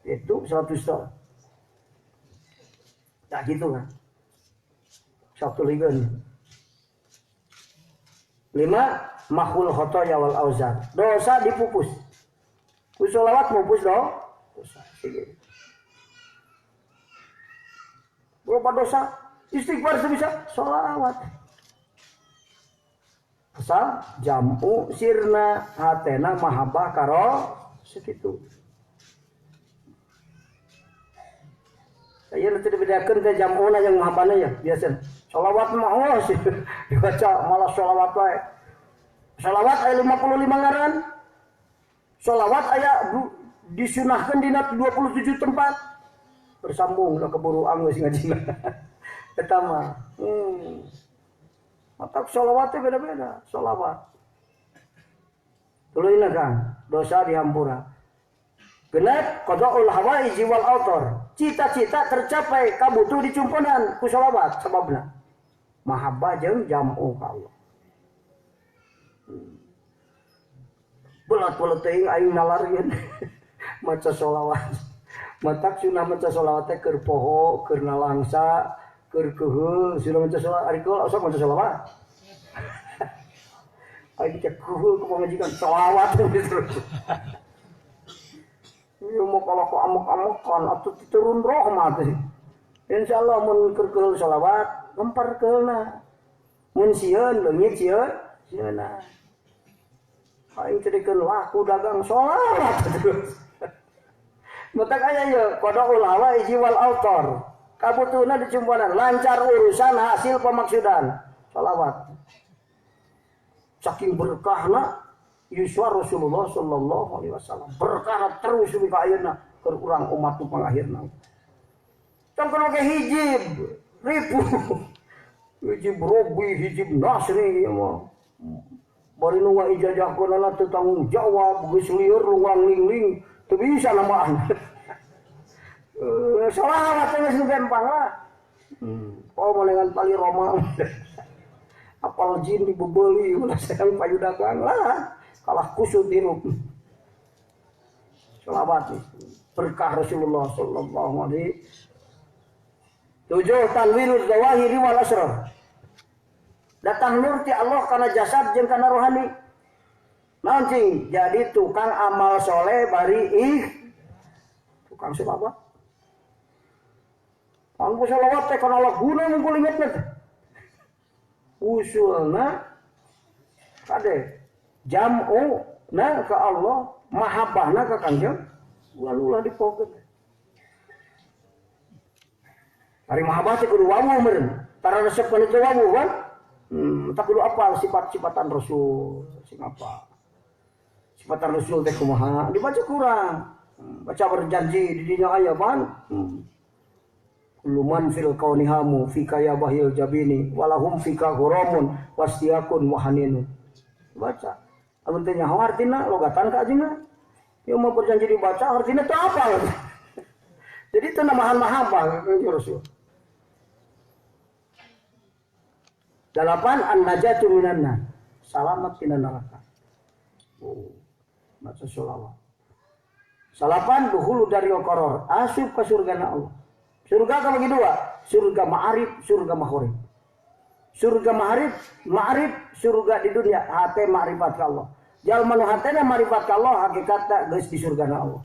Itu salat wusta. Tak gitu kan. Sabtu ligeun. Lima mahul khotoya wal auzar. Dosa dipupus. Ku sholawat mupus dosa. Lupa dosa, istighfar bisa sholawat. Asal jam'u sirna hatena mahabbah karo segitu. Saya nanti dibedakan ke jam'una yang mahabbahna ya biasa. Sholawat mah oh sih dibaca malah sholawat wae. Sholawat aya 55 ngaran. Sholawat aya disunahkeun dina 27 tempat. Bersambung lah keburu anggeus ngajina. Eta mah. Maka sholawatnya beda-beda, sholawat. Tuluy kan, dosa dihampura. Genep qada'ul hawaiji wal autor. Cita-cita tercapai kabutuh dicumponan ku sholawat sababna. Mahabbah jeung jam'u ka Allah. Belat-belat teuing aing nalarieun maca sholawat. Matak sunah maca sholawat teh keur poho, keur nalangsa, keur keuheul, sunah maca sholawat ari keul osok maca sholawat. Aing teh keuheul ku pamajikan sholawat terus. Ieu mah kalau ku amuk-amukan atuh turun rahmat. Insyaallah mun keur keuheul sholawat gempar keuheulna. Mun sieun leungit sieun, sieunna. Aing teh dikeun laku dagang sholawat terus. Matak aya ieu qada'ul hawaiji wal autor. Kabutuhna dicumponan lancar urusan hasil pemaksudan sholawat. Saking berkahna yuswa Rasulullah sallallahu alaihi wasallam. Berkah terus sampai ka ayeuna keur urang umat nu pangakhirna. Tong kudu make hijib. Ribu. Hijib Robi, hijib Nasri ieu mah. Bari nu ngaijazahkeunana teu tanggung jawab, geus lieur lunggang lingling, teu bisa namaan. Sholawat teh geus gampang lah. Oh malengan tali Roma. Apal jin dibebeli ulah sayang payudakan lah. Kalah kusut hirup. Sholawat berkah Rasulullah sallallahu alaihi. 7 tanwiruz zawahiri wal asrar. Datang nur ti Allah kana jasad jeung kana rohani. Naon cing? Jadi tukang amal soleh bari ih tukang sholawat. Anggo sholawat teh kana laguna mungkul ingetna teh. Usulna kade jam'u na ka Allah, mahabbahna ka Kangjeng, ulah dipokeun. Ari mahabbah teh kudu wawuh meureun. Tara resep kana teu wawuh kan? Tak kudu apal sifat-sifatan Rasul, sing apa. Sifatan Rasul teh kumaha? Dibaca kurang. Baca berjanji di dinya aya ban. Kullu man fil kauni hamu fika ya bahil jabini walahum fika ghuramun wastiakun wahaninun. Baca. Amun teh nyaho artina logatan ka ajeuna. Ieu mah berjanji dibaca artina teu apal. Jadi teu namahan mahabbah ka Rasul. 8 an-najatu minan nar. Salamat tina neraka. Oh, maca sholawat. 8 dukhulu daril qaror, asup ka surgana Allah. Surga kabagi dua, surga ma'arif, surga makhorib. Surga ma'arif, ma'arif surga di dunia, hate ma'rifat ka Allah. Jalma nu hatena ma'rifat ka Allah hakikatna geus di surgana Allah.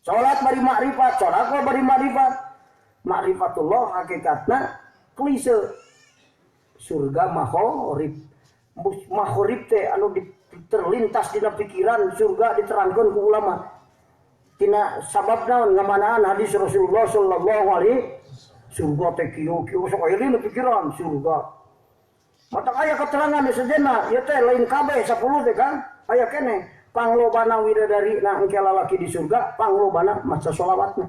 Salat bari ma'rifat, sedekah bari ma'rifat. Ma'rifatullah hakikatna klise. Surga makhorib. Makhorib teh anu terlintas dina pikiran surga diterangkeun ku ulama. Tina sabab naon ngamanaan hadis Rasulullah sallallahu alaihi surga teh kieu kieu sok aya dina pikiran surga. Matak aya keterangan di sejenna ieu teh lain kabeh 10 teh kan aya keneh panglobana widadari na engke lalaki di surga panglobana maca sholawatna.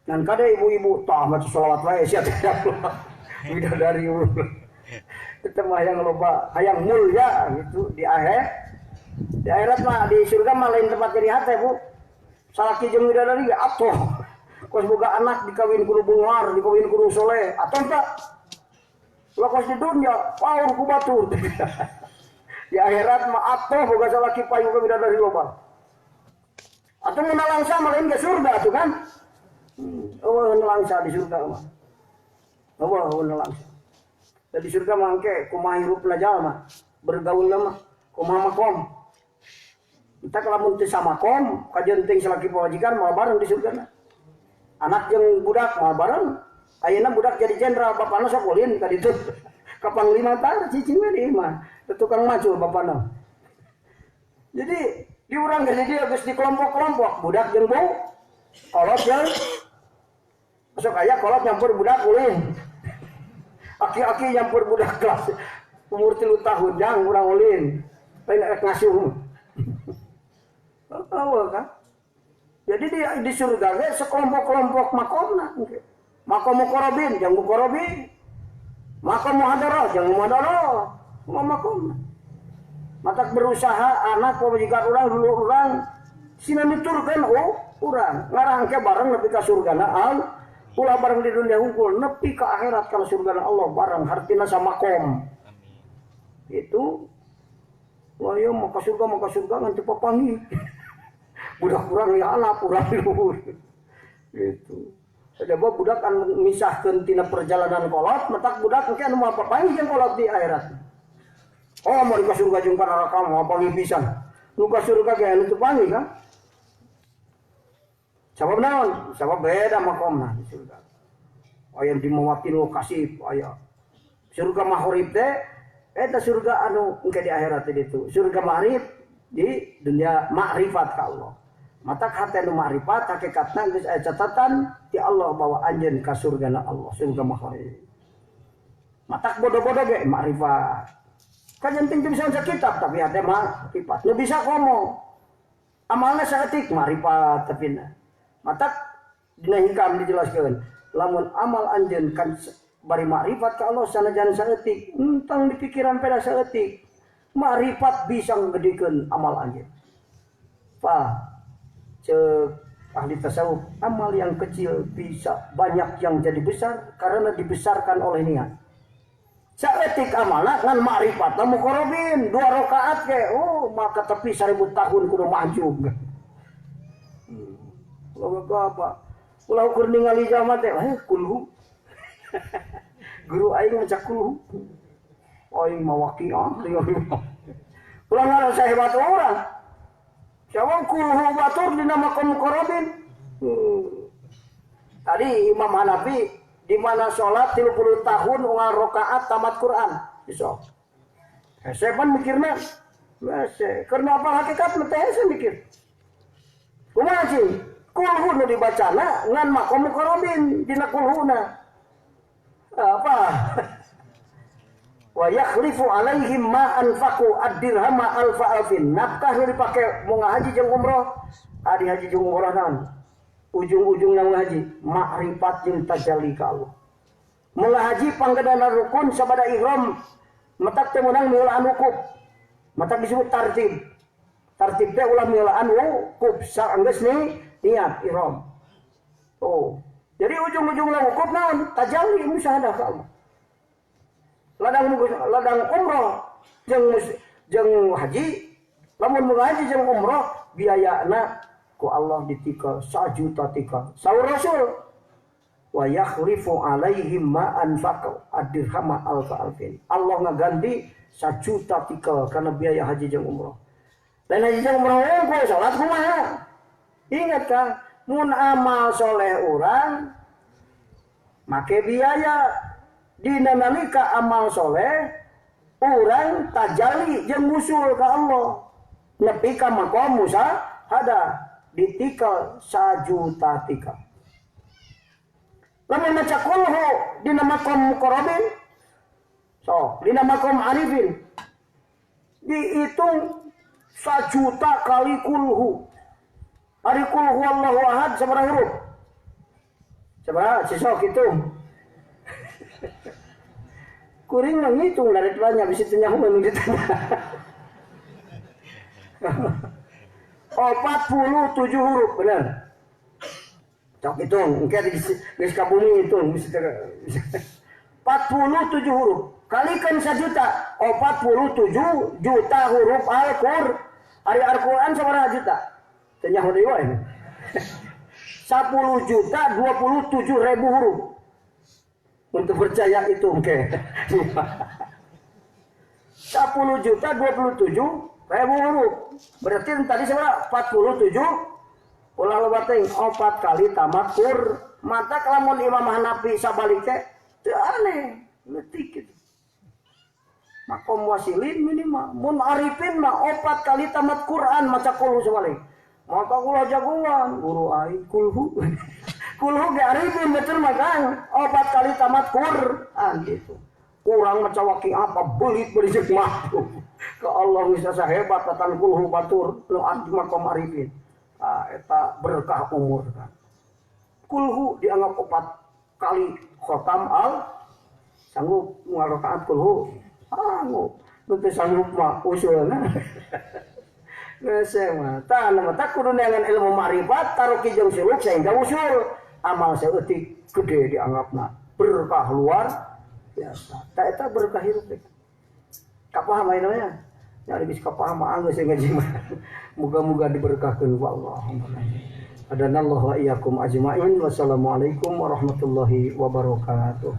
Ngan kade ibu-ibu tah maca sholawat wae sia teh widadari itu mah yang loba hayang mulia gitu di akhir. Di akhirat mah di surga mah lain tempat jadi hate Bu. Salaki jeung widadari ge atuh. Kos boga anak dikawin kudu bungar, dikawin kudu soleh, atuh tak. Lah kos di dunia paur ku batur. Di akhirat mah atuh boga salaki payu ka widadari loba. Atuh mun nalangsa mah lain ke surga atuh kan. Eueuh nalangsa di surga mah. Eueuh nalangsa. Di surga mah engke kumaha hirupna jalma, bergaulna mah kumaha makom. Entah lamun teu samakom, kajeun teuing salaki pamajikan moal bareng di surga. Anak jeung budak moal bareng. Ayeuna budak jadi jenderal, bapana sok ulin ka ditu. Ka panglima tah cicing we di imah. Tukang macul bapana. Jadi di urang geus jadi geus di kelompok-kelompok, budak jeung bu, kolot jeung sok aya kolot nyampur budak ulin. Aki-aki nyampur budak kelas umur 3 tahun jang urang ulin. Lain rek ngasuh. Oh, kan? Jadi di surga ge sekelompok-kelompok makomna. Makom muqarrabin jeung muqarrabin. Makom muhadarah jeung muhadarah. Semua makomna. Matak berusaha anak pamajikan urang dulur urang sina nuturkeun oh urang ngarang ke bareng nepi ka surgana Allah. Ulah bareng di dunia hungkul nepi ka akhirat kana surgana Allah bareng hartina samakom. Itu wah ieu mah ka surga ngan teu papanggih. Budak urang ya alap urang luhur. Gitu. Coba budak anu misahkeun tina perjalanan kolot, matak budak engke anu moal papanggih jeung kolot di akhirat. Oh, mau ka surga jeung ka neraka moal panggih pisan. Nu ka surga ge anu teu panggih kan? Sabab naon? Sabab beda makomna di surga. Aya di mawatin lokasi aya. Surga mahorib teh eta surga anu engke di akhirat teh ditu. Surga ma'rif di dunia makrifat ka Allah. Matak hate nu makrifat hakikatna geus aya catatan ti Allah bahwa anjeun ka surgana Allah, surga mahorib. Matak bodoh-bodoh ge makrifat. Kan yang penting bisa baca kitab tapi hate makrifat. Nu bisa ngomong. Amalna saeutik makrifat tapi na. Matak dina hikam dijelaskeun. Lamun amal anjeun kan bari makrifat ka Allah sanajan saeutik, entang di pikiran peda saeutik. Makrifat bisa nggedekeun amal anjeun. Pak, ceuk ahli tasawuf, amal yang kecil bisa banyak yang jadi besar karena dibesarkan oleh niat. Saeutik amalna ngan makrifatna muqarrabin, 2 rakaat ge, oh maka tepi 1000 tahun kudu maju. Ulah apa? Ulah ukur ningali jalma teh, kulhu. Guru aing maca kulhu. Aing mah waqiah. Ulah ngarasa hebat urang. Siapa kulhu batur dina makom muqarrabin. Tadi Imam Hanafi di mana sholat 30 tahun unggal rakaat tamat Quran. Bisa. Hese pan mikirna. Hese. Karena apa hakikat teh hese mikir. Kumaha cing? Kulhu nu dibacana ngan makom muqarrabin dina kulhuna. Apa? Wa yakhlifu alaihim ma anfaqu ad-dirhama alfa alfin. Nafkah nu dipake mau ngahaji jeung umroh, adi haji jeung umroh naon? Ujung-ujungna ngahaji makrifat jeung tajalli ka Allah. Mula haji panggedana rukun sabada ihram matak teu meunang miulaan wukuf. Matak disebut tartib. Tartib teh ulah miulaan wukuf saenggeus ni niat ihram. Oh. Jadi ujung-ujungna wukuf naon? Tajalli musyahadah ka Allah. Ladang umroh jeung haji, lamun mun haji jeung umroh biayana ku Allah ditikal 1 juta tikal. Saur Rasul wa yakhlifu alaihim ma anfaqu ad-dirhama alfa alfin. Allah ngaganti 1 juta tikal karena biaya haji jeung umroh. Lain haji jeung umroh ku salat kumaha? Ingat kan, mun amal soleh urang make biaya. Dina nalika amal soleh urang tajalli jeung usul ka Allah nepi ka maqam musyahadah ditikal 1 juta tikal. Lamun maca kulhu dina maqam muqarrabin so dina maqam arifin dihitung 1 juta kali kulhu. Ari kulhu Allahu ahad sabaraha huruf? Sabaraha sisok hitung. Kuring menghitung dari banyak bisa tanya nu ditanya. 47 huruf benar. Cok hitung, engke geus ka bumi hitung bisa 47 huruf. Kalikan 1 juta, 47 juta huruf Al-Qur'an. Ari Al-Qur'an sabaraha juta? Teu nyaho deui wae. 10 juta 27 ribu huruf. Untuk percaya itu oke. 10 juta 27 ribu huruf. Berarti tadi seberapa? 47. Ulah loba teuing 4 kali tamat kur. Mata lamun Imam Hanafi sabalik teh teu aneh, leutik gitu. Makom wasilin minimal. Mun arifin mah 4 kali tamat Quran maca kulhu sabalik. Maka ulah jagoan guru aing kulhu. Kulhu ge arifin betul mah Kang. 4 kali tamat Quran gitu. Kurang maca waki apa belit berisik mah. Ke Allah bisa sahebat tatan kulhu batur nu makom arifin. Ah eta berkah umur kan. Kulhu dianggap 4 kali khotam al sanggup ngarakaat kulhu. Sanggup. Nu teu sanggup mah usulna. Geus mah tah nu mah kudu neangan ilmu makrifat taruki jeung suluk sehingga usul amal saeutik gede dianggapna berkah luar biasa. Tah eta berkah hirup teh. Kapaham ayeuna nya? Nyari geus kapaham mah geus ngaji mah. Muga-muga diberkahkeun ku Allah. Adanallahu wa iyyakum ajmain. Wassalamualaikum warahmatullahi wabarakatuh.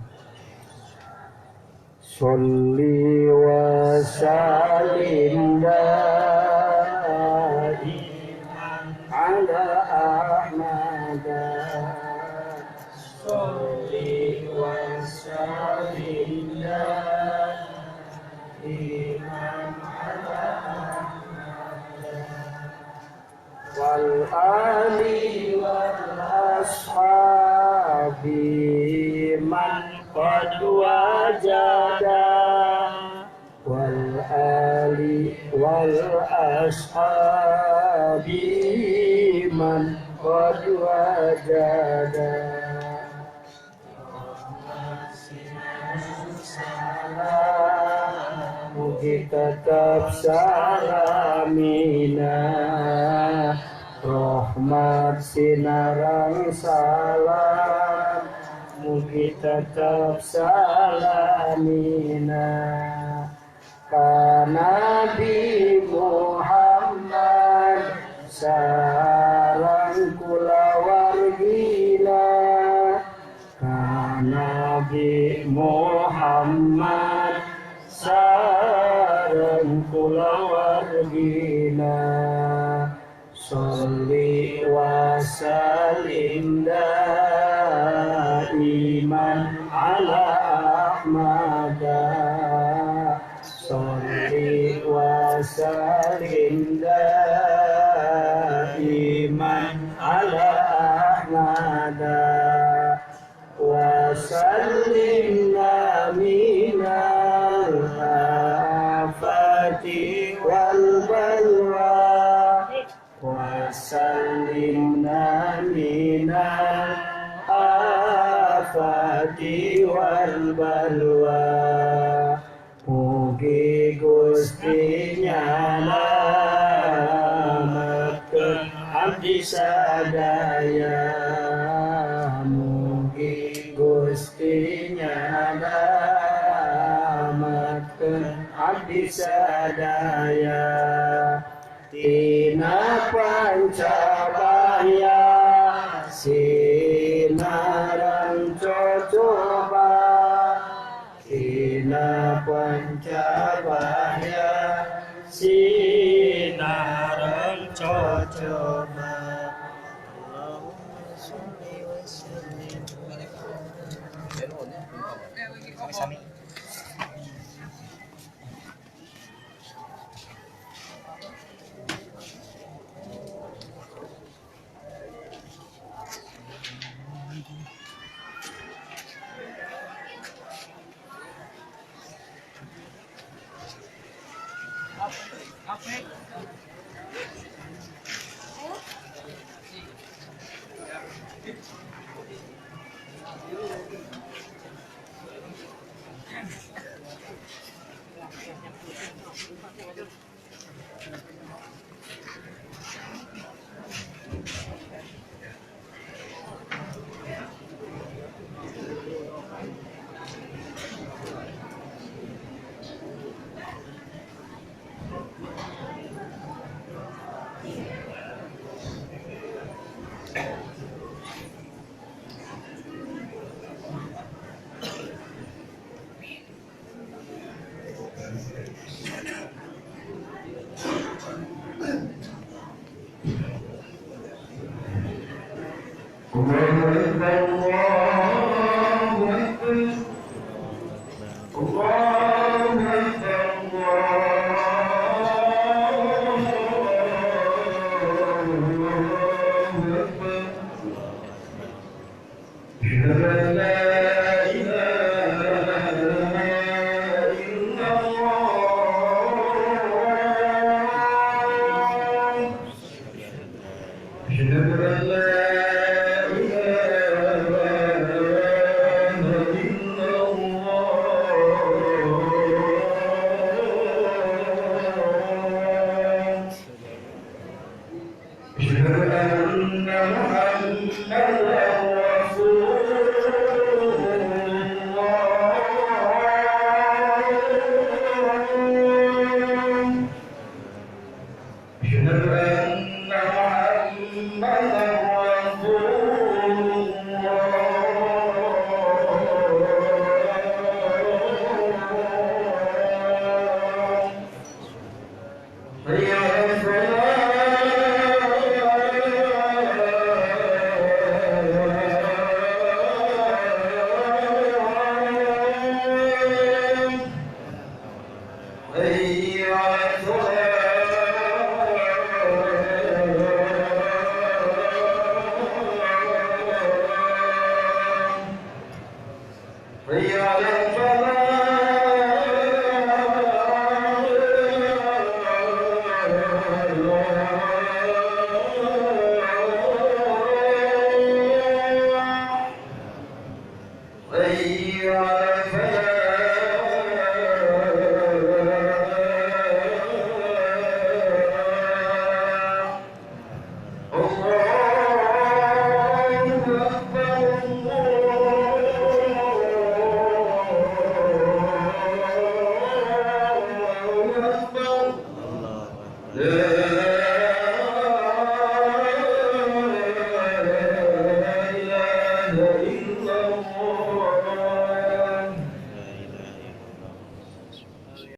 Sholli wa sallim ala Ahmad. Sholli wa sallim ala Ahmad wal ali wal ashabi man qad wajada wal ali wal ashabi man qad wajada. mugi tetep salamina rahmat sinarang salam mugi tetep salamina ka Nabi Muhammad sareng kulawargina ka Nabi Muhammad sareng kulawargina sholli wa sallim daiman ala Ahmad sholli wa sallim daiman ala Ahmad wa sallimna minal afati wal balwa wa sallimna minal afati wal balwa mugi Gusti nyalametkeun abdi sadaya mugi Gusti nyalametkeun abdi sadaya tina pancabaya sinarang cocoba tina pancabaya sinarang cocoba. Allahumma sholli wa sallim. Sami. Hayya ala